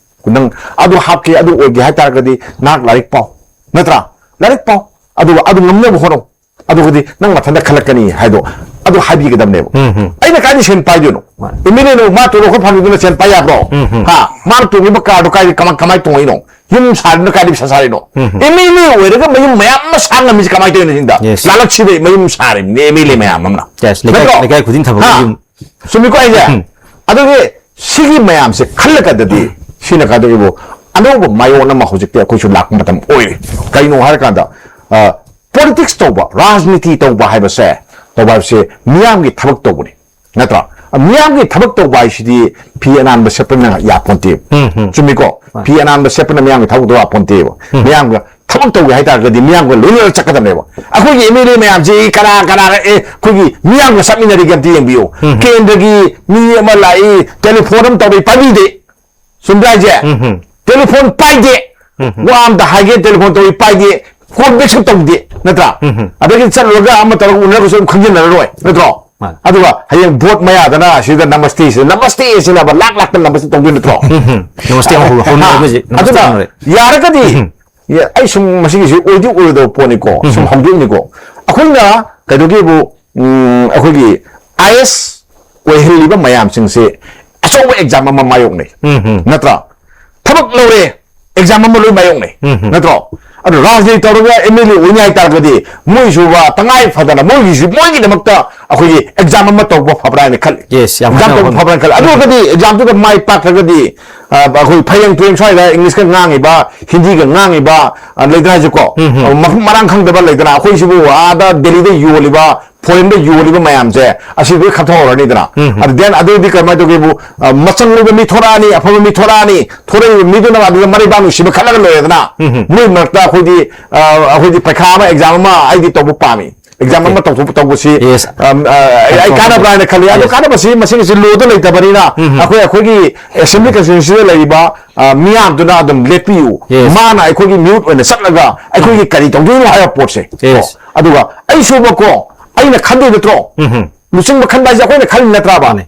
ꯅꯪ ꯑꯗꯨ ꯍꯥꯞꯀꯦ, ꯑꯗꯨ ꯑꯣꯏꯒꯦ ꯍꯥꯏꯇꯥꯔꯒꯗꯤ ꯅꯍꯥꯛ ꯂꯥꯏꯔꯤꯛ ꯄꯥꯎ, ꯅꯠꯇ꯭ꯔꯥ? ꯂꯥꯏꯔꯤꯛ ꯄꯥꯎ, ꯑꯗꯨꯒ ꯑꯗꯨ ꯉꯝꯅꯕ ꯍꯣꯠꯅꯧ꯫ ꯑꯗꯨꯒꯗꯤ ꯅꯪ ꯃꯊꯟꯇ ꯈꯜꯂꯛꯀꯅꯤ ꯍꯥꯏꯗꯣ, ꯑꯗꯨ ꯍꯥꯏꯕꯤꯒꯗꯕꯅꯦꯕ꯫ ꯎꯝ, ꯎꯝ꯫ ꯑꯩꯅ ꯀꯥꯏꯗ ꯁꯦꯟ ꯄꯥꯏꯗꯣꯏꯅꯣ? ꯃꯥꯅꯤ꯫ ꯑꯦꯝ ꯑꯦꯜ ꯑꯦꯅ ꯃꯥ ꯇꯣꯂꯣꯞ ꯈꯔ ꯐꯪꯉꯤꯗꯨꯅ ꯁꯦꯟ ꯄꯥꯏ ꯌꯥꯕ꯭ꯔꯣ? ꯎꯝ, ꯎꯝ꯫ ꯍꯥ? ꯃꯥꯅ ꯇꯣꯡꯉꯤꯕ ꯀꯥꯔꯗꯣ ꯀꯥꯏꯗ, ꯀꯃꯥꯏ, ꯀꯃꯥꯏ ꯇꯣꯡꯉꯛꯏꯅꯣ? ꯌꯨꯝ ꯁꯥꯔꯤꯗꯨꯅ ꯀꯥꯏꯗ ꯄꯩꯁꯥ ꯁꯥꯔꯤꯅꯣ? ꯎꯝ, ꯎꯝ꯫ ꯑꯦꯝ ꯑꯦꯜ ꯑꯦ ꯑꯣꯏꯔꯒ ꯃꯌꯨꯝ ꯃꯌꯥꯝ ꯑꯃ ꯁꯥ ꯉꯝꯃꯤꯁꯦ ꯀꯃꯥꯏꯅ ꯇꯧꯔꯤꯅꯣ ꯁꯤꯅꯤꯗ? Yes. ꯂꯥꯂꯛ ꯁꯤꯕꯩ ꯃꯌꯨꯝ ꯁꯥꯔꯤꯕꯅꯦ ꯑꯦꯝ ꯑꯦꯜ ꯑꯦ ꯃꯌꯥꯝ ꯑꯃꯅ꯫ Yes, ꯂꯩꯀꯥꯏ, ꯅꯠꯇ꯭ꯔꯣ? ꯂꯩꯀꯥꯏ ꯈꯨꯗꯤꯡ ꯊꯕꯛ ꯍꯥ? ꯌꯨꯝ꯫ ꯆꯨꯝꯃꯤꯀꯣ ꯑꯩꯁꯦ? ꯎꯝ꯫ ꯑꯗꯨꯒꯤ ꯁꯤꯒꯤ ꯃꯌꯥꯝꯁꯦ ꯈꯜꯂꯒꯗꯗꯤ ꯁꯤꯅ ꯀꯥꯏꯗꯒꯤꯕꯨ ꯑꯅꯧꯕ ꯃꯥꯏꯑꯣꯟ ꯑꯃ ꯍꯧꯖꯤꯛꯇꯤ ꯑꯩꯈꯣꯏꯁꯨ ꯂꯥꯛꯄ ꯃꯇꯝ ꯑꯣꯏꯔꯦ꯫ ꯀꯩꯅꯣ ꯍꯥꯏꯔꯀꯥꯟꯗ, ꯑ, ꯄꯣꯂꯤꯇꯤꯛꯁ ꯇꯧꯕ, ꯔꯥꯖꯅꯤꯇꯤ ꯇꯧꯕ ꯍꯥꯏꯕꯁꯦ, ꯇꯧꯕ ꯍꯥꯏꯕꯁꯦ ꯃꯤꯌꯥꯝꯒꯤ ꯊꯕꯛ ꯇꯧꯕꯅꯤ, ꯅꯠꯇ꯭ꯔꯥ? ꯃꯤꯌꯥꯝꯒꯤ ꯊꯕꯛ ꯇꯧꯕ ꯍꯥꯏꯁꯤꯗꯤ ꯐꯤ ꯑꯅꯥꯟꯕ ꯁꯦꯠꯄꯅ ꯌꯥꯄꯣꯟꯇꯦꯕ꯫ ꯎꯝ, ꯎꯝ꯫ ꯆꯨꯝꯃꯤꯀꯣ? ꯃꯥꯅꯤ꯫ ꯐꯤ ꯑꯅꯥꯟꯕ ꯁꯦꯠꯄꯅ ꯃꯤꯌꯥꯝꯒꯤ ꯊꯕꯛ ꯇꯧꯕ ꯌꯥꯄꯣꯟꯇꯦꯕ꯫ ꯎꯝ꯫ ꯃꯤꯌꯥꯝꯒ ꯊꯕꯛ ꯇꯧꯒꯦ ꯍꯥꯏꯇꯥꯔꯒꯗꯤ ꯃꯤꯌꯥꯝꯒ ꯂꯣꯏꯅꯅ ꯆꯠꯀꯗꯕꯅꯦꯕ꯫ ꯑꯩꯈꯣꯏꯒꯤ M L A ꯃꯌꯥꯝꯁꯤ ꯀꯅꯥ ꯀꯅꯥꯒ, ꯑꯦ, ꯑꯩꯈꯣꯏꯒꯤ ꯃꯤꯌꯥꯝꯒ ꯆꯠꯃꯤꯟꯅꯔꯤꯒꯦ ꯑꯝꯇ ꯌꯦꯡꯕꯤꯌꯨ꯫ ꯎꯝ꯫ ꯀꯦꯟꯗ꯭ꯔꯒꯤ ꯃꯤ ꯑꯃ ꯂꯥꯛꯏ, ꯇꯦꯂꯤꯐꯣꯟ ꯑꯃ ꯇꯧꯔꯛꯏ, ꯄꯥꯏꯕꯤꯗꯦ꯫ ꯆꯨꯝꯗ꯭ꯔꯥ ꯍꯥꯏꯁꯦ? ꯎꯝ, ꯎꯝ꯫ ꯇꯦꯂꯤꯐꯣꯟ ꯄꯥꯏꯗꯦ꯫ ꯎꯝ, ꯎꯝ꯫ ꯋꯥ ꯑꯝꯇ ꯍꯥꯏꯒꯦ, ꯇꯦꯂꯤꯐꯣꯟ ꯇꯧꯏ, ꯄꯥꯏꯗꯦ꯫ ꯀꯣꯜ ꯕꯦꯛꯁꯨ ꯇꯧꯗꯦ, ꯅꯠꯇ꯭ꯔꯥ? ꯎꯝ, ꯎꯝ꯫ ꯑꯗꯒꯤ ꯆꯠꯂꯨꯔꯒ ꯑꯃ ꯇꯧꯔꯒ ꯎꯅꯔꯒꯁꯨ ꯑꯗꯨꯝ ꯈꯪꯖꯤꯟꯅꯔꯔꯣꯏ, ꯅꯠꯇ꯭ꯔꯣ? ꯃꯥꯅꯤ꯫ ꯑꯗꯨꯒ ꯍꯌꯦꯡ ꯚꯣꯠ ꯃꯌꯥꯗꯅ ꯁꯤꯗ ꯅꯃꯁꯇꯦꯁꯤꯗ, ꯅꯃꯁꯇꯦ ꯁꯤꯟꯅꯕ ꯂꯥꯛ ꯂꯥꯛꯇ ꯅꯃꯁꯇꯦ ꯇꯧꯗꯣꯏ ꯅꯠꯇ꯭ꯔꯣ? ꯎꯝ, ꯎꯝ꯫ ꯅꯃꯁꯇꯦ ꯑꯃꯨꯛ ꯍꯧ-, ꯍꯧꯅꯔꯦ, ꯑꯩꯈꯣꯏꯁꯦ ꯅꯃꯁꯇꯦ ꯑꯗꯨꯅ ꯍꯧꯅꯔꯦ꯫ ꯌꯥꯔꯒꯗꯤ, ꯎꯝ, ꯎꯝ꯫ ꯌꯥ-, ꯑꯩ ꯁꯨꯝ ꯃꯁꯤꯒꯤꯁꯤ ꯑꯣꯏꯗꯤ ꯑꯣꯏꯔꯣꯏꯗꯕ ꯄꯣꯠꯅꯤꯀꯣ, ꯎꯝ, ꯁꯨꯝ ꯎꯝ꯫ ꯍꯧꯗꯣꯛꯏꯅꯤꯀꯣ꯫ ꯑꯩꯈꯣꯏꯅ ꯀꯩꯗꯧꯒꯦꯕꯨ, ꯎꯝ, ꯑꯩꯈꯣꯏꯒꯤ I A S ꯑꯣꯏꯍꯜꯂꯤꯕ ꯃꯌꯥꯝꯁꯤꯡꯁꯦ ꯑꯆꯧꯕ exam ꯑꯃ ꯃꯥꯌꯣꯛꯅꯩ꯫ ꯎꯝ, ꯎꯝ꯫ ꯅꯠꯇ꯭ꯔꯥ? ꯊꯕꯛ ꯂꯧꯔꯦ, exam ꯑꯃ ꯂꯣꯏ ꯃꯥꯌꯣꯛꯅꯩ꯫ ꯎꯝ, ꯎꯝ꯫ ꯅꯠꯇ꯭ꯔꯣ? ꯑꯗꯣ ꯔꯥꯖꯅꯤꯇꯤ ꯇꯧꯔꯒ M L A ꯑꯣꯏꯅꯤ ꯍꯥꯏꯇꯥꯔꯒꯗꯤ ꯃꯣꯏꯁꯨꯕ ꯇꯉꯥꯏ ꯐꯗꯅ ꯃꯣꯏꯒꯤꯁꯨ, ꯃꯣꯏꯒꯤꯗꯃꯛꯇ ꯑꯩꯈꯣꯏꯒꯤ exam ꯑꯃ ꯇꯧꯕ ꯐꯕ꯭ꯔꯥ ꯍꯥꯏꯅ ꯈꯜꯂꯤ꯫ Yes, ꯌꯥꯝ exam ꯍꯥꯏꯅ ꯇꯧꯕ ꯋꯥꯐꯝ꯫ ꯐꯕ꯭ꯔꯥ ꯍꯥꯏꯅ ꯈꯜꯂꯤ꯫ ꯑꯗꯨ ꯎꯝ꯫ ꯑꯣꯏꯔꯒꯗꯤ examꯗꯨꯗ ꯃꯥꯏ ꯄꯥꯛꯈ꯭ꯔꯒꯗꯤ, ꯑ, ꯑꯩꯈꯣꯏ ꯐꯌꯦꯡ ꯇꯨꯌꯦꯡ ꯁ꯭ꯋꯥꯏꯗ Englishꯀ ꯉꯥꯡꯉꯤꯕ, ꯍꯤꯟꯗꯤꯒ ꯉꯥꯡꯉꯤꯕ, ꯑ, ꯂꯩꯗꯅ ꯍꯥꯏꯁꯦꯀꯣ? ꯎꯝ, ꯎꯝ꯫ ꯑ, ꯃꯐꯝ ꯃꯔꯥꯡ ꯈꯪꯗꯕ ꯂꯩꯗꯅ, ꯑꯩꯈꯣꯏꯁꯤꯕꯨ ꯑꯥꯗ ꯗꯦꯜꯂꯤꯗ ꯌꯣꯜꯂꯤꯕ, foreignꯗ ꯌꯣꯜꯂꯤꯕ ꯃꯌꯥꯝꯁꯦ, ꯑꯁꯤ ꯂꯣꯏ ꯈꯟꯊꯣꯛꯍꯧꯔꯅꯤꯗꯅ꯫ ꯎꯝ, ꯎꯝ꯫ ꯑꯗꯨ then ꯑꯗꯨꯗꯤ ꯀꯃꯥꯏꯅ ꯇꯧꯒꯦꯕꯨ, ꯑ, ꯃꯆꯪ ꯑꯣꯏꯕ ꯃꯤ ꯊꯣꯔꯛꯑꯅꯤ, ꯑꯐꯕ ꯃꯤ ꯊꯣꯔꯛꯑꯅꯤ, ꯊꯣꯔꯛꯏꯕ ꯃꯤꯗꯨꯅ ꯑꯗꯨꯗ ꯃꯔꯩꯕꯥꯛ ꯅꯨꯡꯁꯤꯕ ꯈꯜꯂꯒ ꯂꯣꯏꯔꯦꯗꯅ꯫ ꯎꯝ, ꯎꯝ꯫ ꯃꯣꯏ ꯃꯔꯛꯇ ꯑꯩꯈꯣꯏꯗꯤ, ꯑ, ꯑꯩꯈꯣꯏꯗꯤ ꯄꯩꯈꯥ ꯑꯃ, exam ꯑꯃ ꯑꯩꯗꯤ ꯇꯧꯕ ꯄꯥꯝꯃꯤ꯫ Exam Okay. ꯑꯃ ꯇꯧꯊꯣꯛ-, ꯇꯧꯕꯁꯤ, Yes. ꯑꯝ, ꯑ, ꯑꯩ, ꯑꯩ ꯀꯥꯟꯅꯕ꯭ꯔꯥ ꯍꯥꯏꯅ ꯈꯜꯂꯤ꯫ ꯑꯗꯨ Yes. ꯀꯥꯟꯅꯕꯁꯤ ꯃꯁꯤꯡ ꯑꯁꯤ lawꯗ ꯂꯩꯇꯕꯅꯤꯅ, ꯎꯝ, ꯎꯝ꯫ ꯑꯩꯈꯣꯏ, ꯑꯩꯈꯣꯏꯒꯤ assembly constituencyꯗ ꯂꯩꯔꯤꯕ, ꯑ, ꯃꯤꯌꯥꯝꯗꯨꯅ ꯑꯗꯨꯝ ꯂꯦꯞꯄꯤꯌꯨ꯫ Yes. ꯃꯥꯅ ꯑꯩꯈꯣꯏꯒꯤ ꯃꯤꯍꯨꯠ ꯑꯣꯏꯅ ꯆꯠꯂꯒ ꯑꯩꯈꯣꯏꯒꯤ ꯎꯝ꯫ ꯀꯔꯤ ꯇꯧꯗꯣꯏꯅꯣ ꯍꯥꯏꯕ ꯄꯣꯠꯁꯦ꯫ Yes. ꯀꯣ꯫ ꯑꯗꯨꯒ ꯑꯩꯁꯨꯕꯀꯣ, ꯑꯩꯅ ꯈꯟꯗꯣꯏ ꯅꯠꯇ꯭ꯔꯣ? ꯎꯝ, ꯎꯝ꯫ ꯂꯨꯆꯤꯡꯕ ꯈꯟꯕ ꯍꯥꯏꯁꯦ ꯑꯩꯈꯣꯏꯅ ꯈꯜꯂꯤ ꯅꯠꯇ꯭ꯔꯥꯕ? ꯃꯥꯅꯦ꯫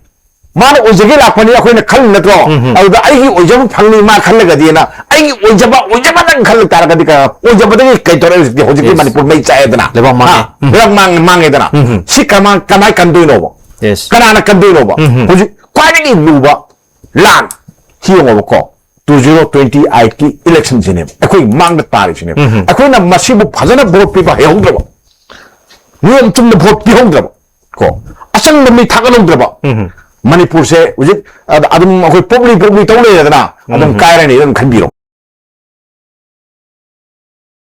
ꯃꯥꯅ ꯑꯣꯏꯖꯒꯦ ꯂꯥꯛꯄꯅꯤ ꯑꯩꯈꯣꯏꯅ ꯈꯜꯂꯤ ꯅꯠꯇ꯭ꯔꯣ? ꯎꯝ, ꯎꯝ꯫ ꯑꯗꯨꯗ ꯑꯩꯒꯤ ꯑꯣꯏꯖꯕ ꯐꯪꯅꯤ ꯃꯥ ꯈꯜꯂꯒꯗꯤꯅ, ꯑꯩꯒꯤ ꯑꯣꯏꯖꯕ, ꯑꯣꯏꯖꯕꯗꯪ ꯈꯜꯂ ꯇꯥꯔꯒꯗꯤ ꯀ-, ꯑꯣꯏꯖꯕꯗꯒꯤ ꯀꯩ ꯇꯧꯔꯦ ꯍꯧꯖꯤꯛꯇꯤ? ꯍꯧꯖꯤꯛꯇꯤ Yes. ꯃꯅꯤꯄꯨꯔ ꯃꯩ ꯆꯥꯛꯑꯦꯗꯅ꯫ ꯂꯩꯕꯥꯛ ꯃꯥꯡꯉꯦ꯫ ꯍꯥ? ꯎꯝ꯫ ꯂꯩꯕꯥꯛ ꯃꯥꯡ-, ꯃꯥꯡꯉꯦꯗꯅ꯫ ꯎꯝ, ꯎꯝ꯫ ꯁꯤ ꯀꯃꯥꯏ-, ꯀꯃꯥꯏ ꯀꯟꯗꯣꯏꯅꯣꯕ? Yes. ꯀꯅꯥꯅ ꯀꯟꯗꯣꯏꯅꯣꯕ? ꯎꯝ, ꯎꯝ꯫ ꯍꯧꯖꯤꯛ ꯈ꯭ꯋꯥꯏꯗꯒꯤ ꯂꯨꯕ ꯂꯥꯟ ꯁꯤ ꯌꯦꯡꯉꯣꯕꯀꯣ, two zero twenty eightꯀꯤ electionꯁꯤꯅꯦꯕ ꯑꯩꯈꯣꯏ ꯃꯥꯡꯗ ꯇꯥꯔꯤꯁꯤꯅꯦꯕ꯫ ꯎꯝ, ꯎꯝ꯫ ꯑꯩꯈꯣꯏꯅ ꯃꯁꯤꯕꯨ ꯐꯖꯅ vote ꯄꯤꯕ ꯍꯩꯍꯧꯗ꯭ꯔꯕ, ꯅꯤꯌꯣꯝ ꯆꯨꯝꯅ vote ꯄꯤꯍꯧꯗ꯭ꯔꯕ, ꯀꯣ, ꯑꯆꯪꯕ ꯃꯤ ꯊꯥꯒꯠꯍꯧꯗ꯭ꯔꯕ, ꯎꯝ, ꯎꯝ꯫ ꯃꯅꯤꯄꯨꯔꯁꯦ ꯍꯧꯖꯤꯛ ꯑ-, ꯑꯗꯨꯝ ꯑꯩꯈꯣꯏ ꯄꯣꯛꯂꯤ ꯄꯣꯛꯂꯤ ꯇꯧ ꯂꯩꯔꯦꯗꯅ, ꯑꯗꯨꯝ ꯎꯝ, ꯎꯝ꯫ ꯀꯥꯏꯔꯅꯤ ꯑꯗꯨꯝ ꯈꯟꯕꯤꯔꯣ꯫